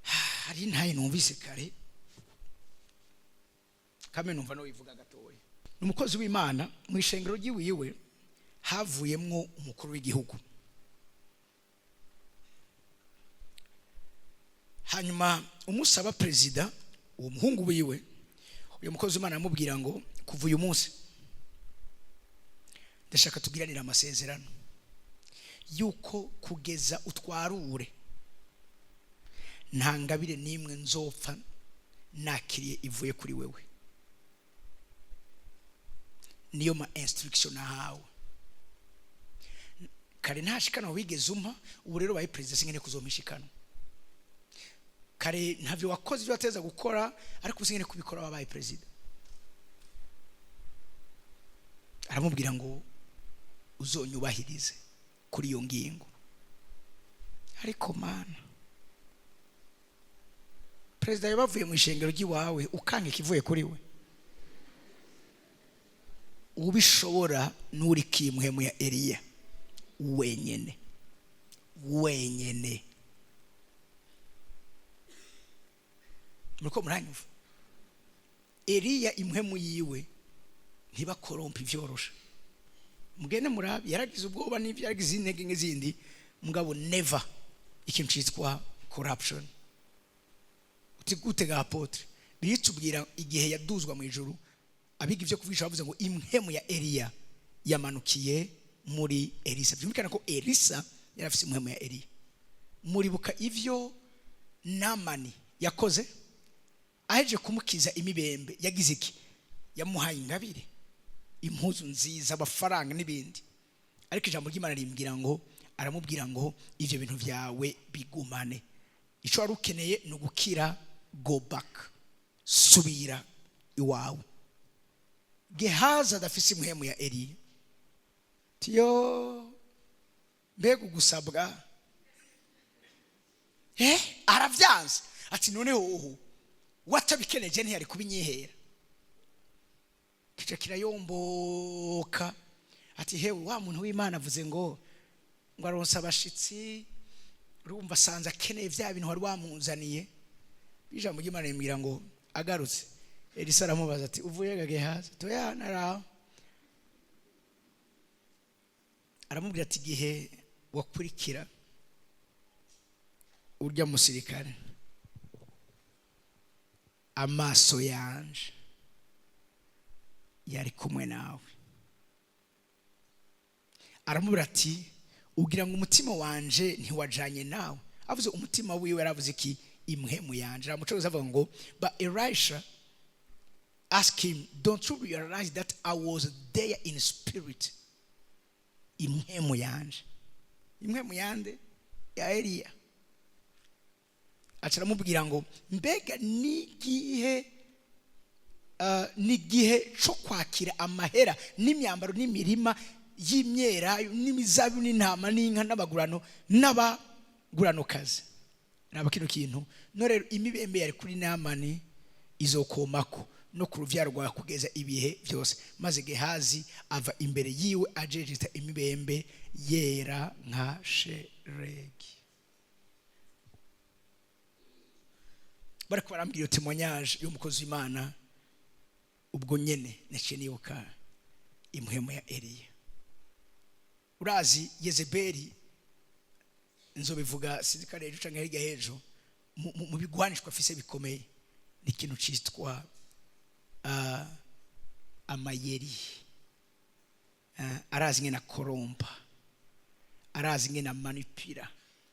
Hari ntaye numvise kare kame, numva no wivuga gatoya. Ni umukozi w'Imana, mu ishengero ry'iwiwe havuyemwo umukuru w'igihugu. Hanyuma umusaba perezida, uwo muhungu wiwe, uyu mukozi w'Imana aramubwira ngo kuva uyu munsi ndashaka tugiranire amasezerano yuko kugeza utwarure nta ngabire n'imwe nzopfa nakiriye ivuye kuri wewe. Niyo ma instruction nahawe kare, nta shikano wigeze umpa, ubu rero baye perezida sinkeneye kuzompa. Kare ntavyo wakoze ibyo wateza gukora, ariko ubu sinkeneye kubikora wabaye perezida. Aramubwira ngo uzonyubahirize kuri iyo ngingo. Ariko Mana, perezida yabavuye mu ishengero ry'iwawe ukanga ikivuye kuri we. Ubishobora n'uri kimwemu ya Eliya wenyene wenyene. Muriko muranyumva? Eliya impwemu yiwe ntibakorompa ivyorosha. Mugende murabe, yaragize ubwoba n'ivyo, yaragize intege nk'izindi, mugabo never ikintu citwa corruption. Uti gute ga apôtre? Biritubwira igihe yaduzwa mu ijuru, abiga ivyo kuvugisha bavuze ngo impwemu ya Eliya yamanukiye muri Elisa. Byumvikana ko Elisa yari afise impwemu ya Eliya. Muribuka ivyo Namani yakoze aheje kumukiza imibembe? Yagize iki? Yamuhaye ingabire, impuzu nziza, amafaranga n'ibindi. Ariko ijambo ry'Imana rimbwira ngo aramubwira ngo ivyo bintu vyawe bigumane, ico wari ukeneye ni ugukira, go back, subira iwawe. Gehazi adafise impwemu ya Eliya, tiyo mbega ugusabwa, aravyanze ati noneho uhu watabikeneye ntiyari kubinyihera. Kica kirayomboka ati hewe, wa muntu w'Imana avuze ngo aronse abashitsi, urumva asanze akeneye vya bintu wari wamuzaniye. Ijambo ry'Imana rimbwira ngo agarutse, Elisa aramubaza ati uvuye ga Gehazi? Toya naraho. Aramubwira ati igihe wakurikira urya musirikare, amaso yanje yari kumwe nawe. Aramubwira ati ugira ngo umutima wanje ntiwajanye nawe? Avuze umutima wiwe, yaravuze iki? Impwemu yanje. Mucoza avuga ngo, "But Elisha asked him, 'Don't you realize that I was there in spirit?'" Impwemu yanje, impwemu yande? Ya Eliya. Aca aramubwira ngo mbega n'igihe cyo kwakira amahera n'imyambaro n'imirima y'imyelayo n'imizabibu n'intama n'inka n'abagurano n'abaguranokazi. Raba kino kintu no rero, imibembe yari kuri Namani izokomako no ku ruvyaro rwawe kugeza ibihe byose. Maze Gehazi ava imbere yiwe ajejeta imibembe yera nka sheregi. Bariko barambwira iyo témoignage y'umukozi w'Imana, ubwo nyene naciye nibuka impwemu ya Eliya. Urazi Yezebeli, nzobivuga, sinzi ko ari ejo canke hirya h'ejo, mu bigwanishwa afise bikomeye ni ikintu citwa amayeri. Arazi ingene akorompa, arazi ingene amanipira.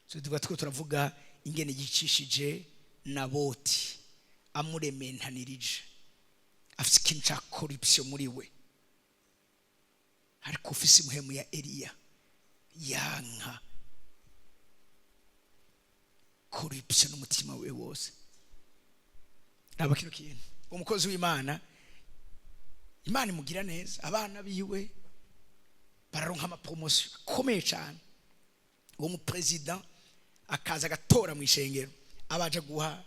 So tuvuga, two turavuga ingene yicishije Naboti amurementanirije. Afite ikintu ca corruption muri we, ariko ufise impwemu ya Eliya yanka corruption n'umutima we wose. Raba kino kintu, umukozi w'Imana, Imana imugira neza, abana biwe bararonka ama promotion akomeye cyane. Uwo muperezida akaza agatora mu ishengero abaje guha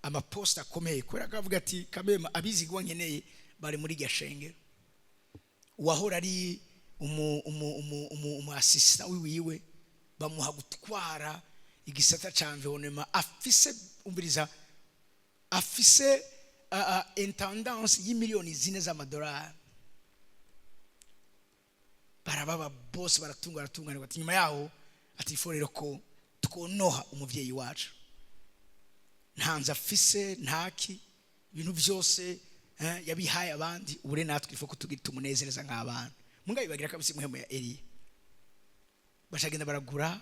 amaposita akomeye, kubera ko avuga ati kamema abizigwa nkeneye bari muri iryo shengero. Uwahora ari umu assistant wiwiwe bamuha gutwara igisata ca environnement, afise, umviriza, afise intendance y'imiliyoni 4 z'amadolari. Barababa bose baratunga, baratunganirwa. Ati nyuma yaho ati ifo rero ko twonoha umuvyeyi wacu, nta nzu afise, ntaki, ibintu byose yabihaye abandi, ubu rero natwe ifo kutugira tumunezereza nk'abana. Mungabe bagira kabisa impwemu ya Eliya. Bacagenda baragura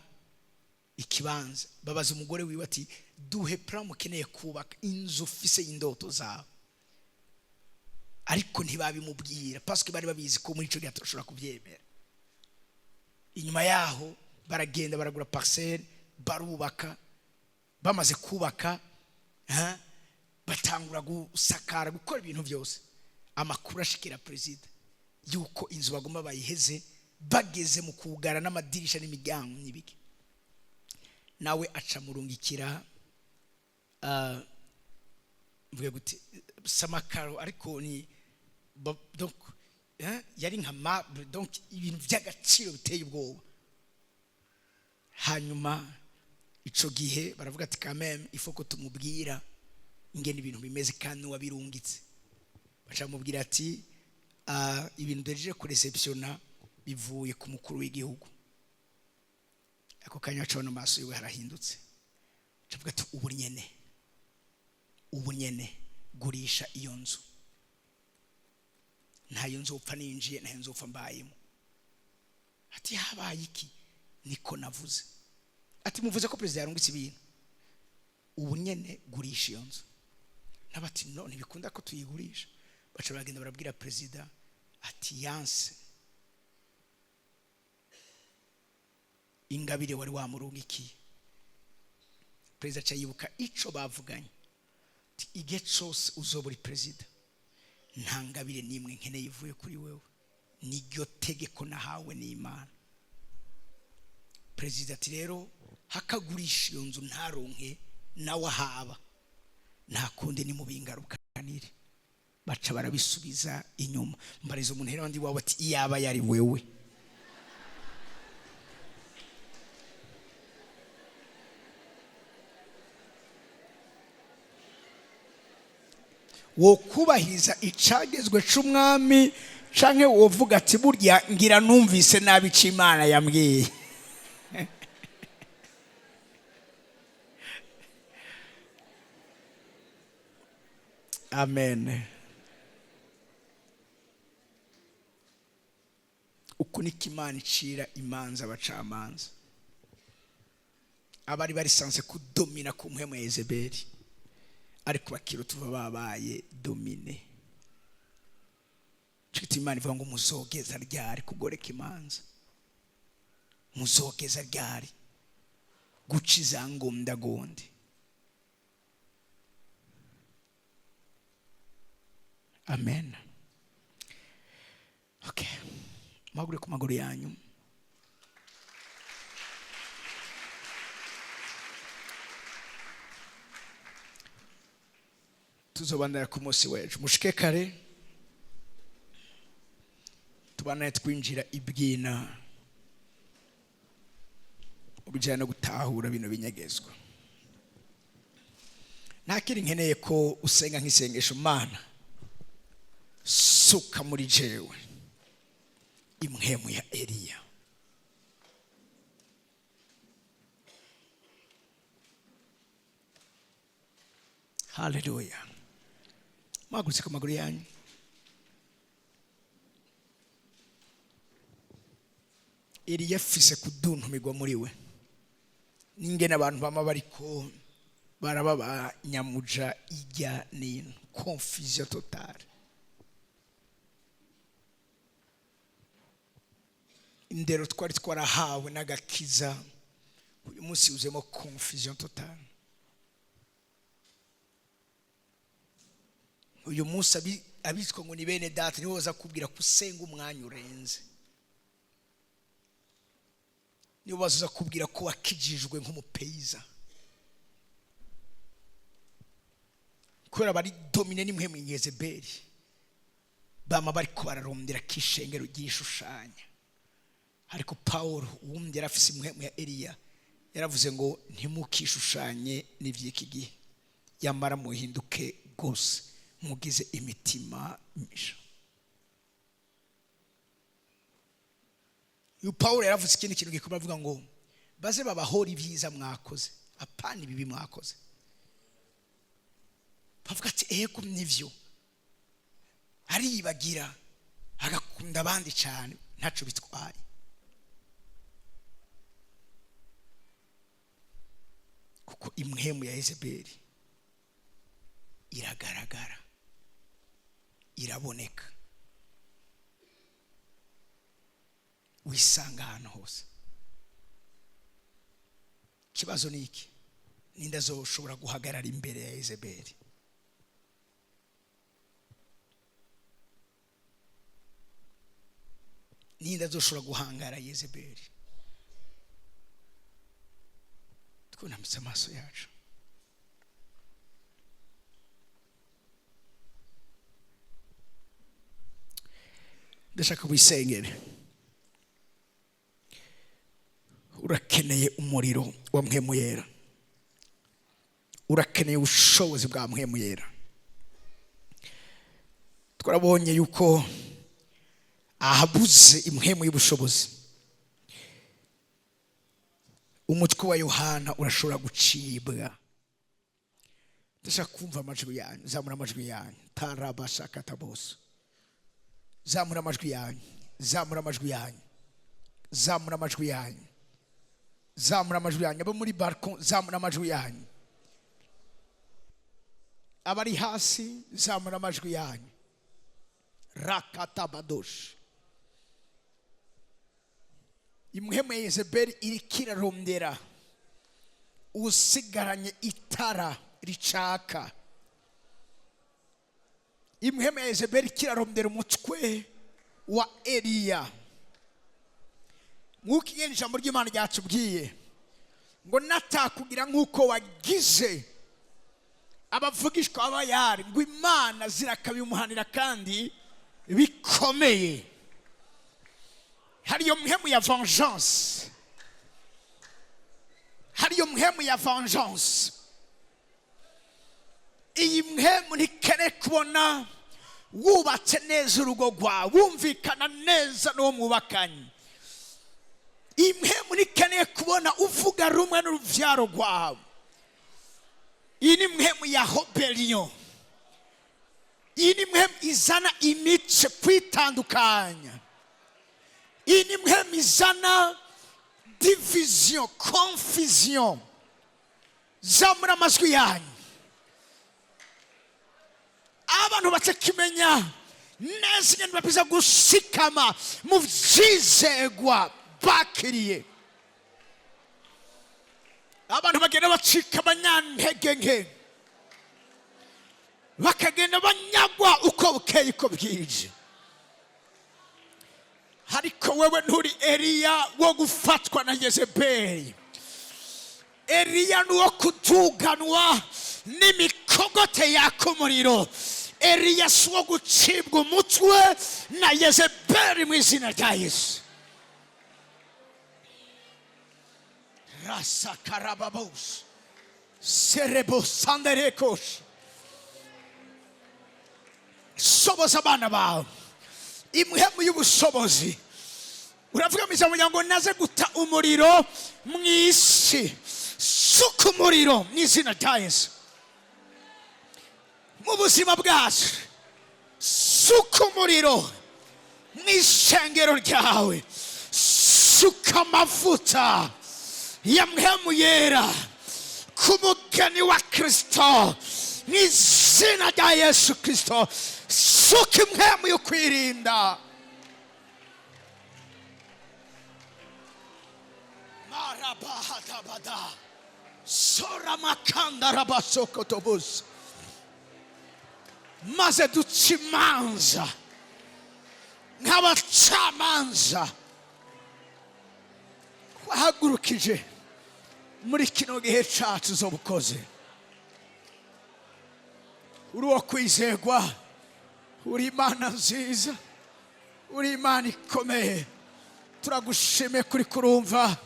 ikibanza, babaza umugore wiwe ati duhe plan mukeneye kubaka inzu ufise y'indoto zawe. Ariko ntibabimubwira parce que bari babizi ko muri ico gihe atashobora kubyemera. Inyuma yaho baragenda baragura parcelle, barubaka. Bamaze kubaka, batangura gusakara, gukora ibintu byose. Amakuru ashikira perezida yuko inzu bagomba bayiheze, bageze mu kugara n'amadirisha n'imiryango n'ibiki. Nawe aca murungikira, mvuge gute, samakaro, ariko ni donc yari nka marbre, donc ibintu by'agaciro biteye ubwoba. Hanyuma ico gihe baravuga ati quand même il faut ko tumubwira ingene ibintu bimeze kandi wabirungitse. Baca bamubwira ati ibintu duhejeje kureceptiona bivuye ku mukuru w'igihugu. Ako kanya acabona amaso yiwe harahindutse, acavuga ati ubu nyene, ubu nyene gurisha iyo nzu, ntayo nzopfa ninjiye, ntayo nzopfa mbayemo. Ati habaye iki? Niko navuze. Ati muvuze ko perezida yarungitse ibintu, ubu nyene gurisha iyo nzu. Nabati no ntibikunda ko tuyigurisha. Baca baragenda barabwira perezida ati yanse ingabire wari wamurungikiye. Perezida aca yibuka ico bavuganye ati igihe cose uzoba uri perezida nta ngabire n'imwe nkeneye ivuye kuri wewe, niryo tegeko nahawe n'Imana. Perezida ati rero hakagurisha iyo nzu ntaronke nawe ahaba, nta kundi nimubingarukanire. Baca barabisubiza inyuma. Mbariza umuntu rero ndi wawe ati iyaba yari wewe. Wo kubahiriza icagezwe c'umwami canke wovuga ati burya ngira numvise nabi ico Imana yambwiye? Amen. Uku niko Imana icira imanza abacamanza. Abari barisanze kudomina ku mpwemu ya Yezebeli, ariko bakiro tuva babaye domine. Cyo Imana ivuga ngo muzogeza ryari kugoreka imanza, muzogeza ryari guca izangondagonde. Amen. Okay, muhagure ku maguru yanyu. Tuzobandanya ku munsi w'ejo, mushike kare, tubanaye twinjira ibwina ubijyanye no gutahura bino binyegezwa. Nta kindi nkeneye ko usenga nk'isengesho: Mana, suka muri jewe impwemu ya Eliya. Haleluya. Mwagurutse ku maguru yanyu. Eliya afise kuduntumirwa muri we n'ingene abantu bama bariko baraba ba nyamuja ijya nino, confusion totale. Indero twari twarahawe n'agakiza uyu munsi uzemo confusion totale. Uyu munsi abitwa ngo ni bene data nibo baza kubwira ko usenga umwanya urenze, nibo baza kubwira ko wakijijwe nk'umupeyiza, kubera bari domine n'imwe mu Yezebeli, bama bariko bararondera kishengero ryishushanya. Ariko Paul wundi yari afise impwemu ya Eliya, yaravuze ngo ntimukishushanye n'ivy'iki gihe, yamara muhinduke rwose mugize imitima misha. Uyu Paul yaravuze ikindi kintu gikomeye, avuga ngo baze babahora ibyiza mwakoze, apana ibibi mwakoze. Bavuga ati ego nivyo, ariyibagira agakunda abandi cyane, ntaco bitwaye. Kuko impwemu ya Yezebeli iragaragara, iraboneka, wisanga ahantu hose. Ikibazo ni iki: ninde azoshobora guhagarara imbere ya Yezebeli? Ninde azoshobora guhangara Yezebeli? Twunamitse amaso yacu. Ndashaka wisengere. Urakeneye umuriro wa mpwemu yera, urakeneye ubushobozi bwa mpwemu yera. Twarabonye yuko ahabuze impwemu y'ubushobozi, umutwe wa Yohana urashobora gucibwa. Ndashaka kumva amajwi yanyu, zamura amajwi yanyu. Tarabashakataboso, zamura amajwi yanyu, zamura amajwi yanyu, zamura amajwi yanyu, zamura amajwi yanyu. Abo muri balcon, zamura amajwi yanyu. Abari hasi, zamura amajwi yanyu. Rakatabadosh. Impwemu ya Yezebeli iriko irarondera usigaranye itara ricaka. Impwemu ya Yezebeli iriko irarondera umutwe wa Eliya. Nk'uko ingene ijambo ry'Imana ryatubwiye ngo natakugira nk'uko wagize abavugishwa b'abayari, ngo Imana zirakabimuhanira kandi bikomeye. Hariyo mpwemu ya vengeance, hariyo mpwemu ya vengeance. Iyi mpwemu ntikene kubona wubatse neza urugo rwawe, wumvikana neza n'uwo mwubakanye. Iyi mpwemu ntikeneye kubona uvuga rumwe n'uruvyaro rwawe. Iyi ni mpwemu ya rebellion. Iyi ni mpwemu izana imice, kwitandukanya. Iyi ni mpwemu izana division, confusion. Zamura amajwi yanyu. Abantu batakimenya neza ingene babiza gushikama mu vyizegwa bakiriye. Abantu bagenda bacika abanyantege nke, bakagenda banyagwa uko bukeye uko bwije. Ariko wewe nturi Eliya wo gufatwa na Yezebeli. Eliya ni uwo kutuganwa n'imikogote yaka umuriro. Eliya si uwo gucibwa umutwe na Yezebeli mu izina rya Yesu. Rasakarababos serebosanderekos. Soboza abana bawe imhemu y'ubushobozi. Uravuga mu ijambo ngo naze guta umuriro mu isi. Suka umuriro mu izina rya Yesu mu buzima bwacu. Suka umuriro mu ishengero ryawe. Suka amavuta ya mpemu yera ku mugeni wa Kristo mu izina rya Yesu Kristo. Suka impemu yo kwirinda. Marabahatabada soramakanda rabasokotobusa. Maze duca imanza nk'abacamanza wahagurukije muri kino gihe cacu uzobukoze. Uri uwo kwizegwa, uri Imana nziza, uri Imana ikomeye. Turagushimiye kuri kurumva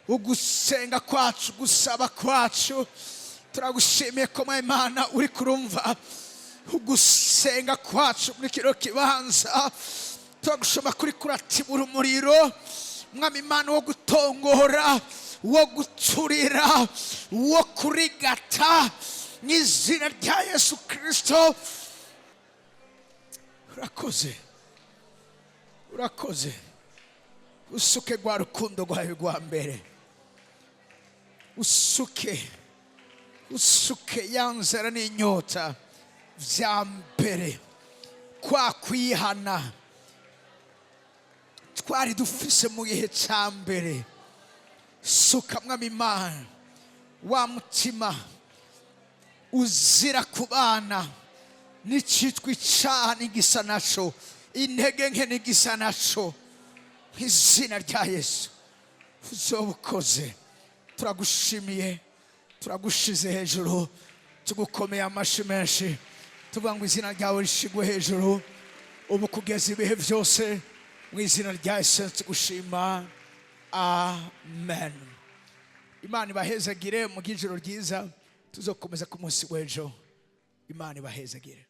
ugusenga kwacu, gusaba kwacu. Turagushimiye ko Imana uri kurumva ugusenga kwacu muri kino kibanza. Turagushima kuri kuratibura umuriro Mwami Imana wo gutongora, wo guturira, wo kurigata mu izina rya Yesu Kristo. Urakoze, urakoze. Usuke rwa rukundo rwawe rwa mbere. Usuke, usuke ya nzara n'inyota vya mbere, kwa kwihana twari dufise mu gihe ca mbere. Suka Mwami Imana wa mutima uzira kubana n'icitwa icaha n'igisa naco, intege nke n'igisa naco, izina rya Yesu uzobukoze. Turagushimiye, turagushize hejuru, tugukomeye amashi menshi, tuvuga ngo izina ryawe rishigwe hejuru ubu kugeza ibihe byose, mu izina rya Yesu tugushima, amen. Imana ibahezagire mu ijoro ryiza, tuzokomeza ku munsi w'ejo. Imana ibahezagire.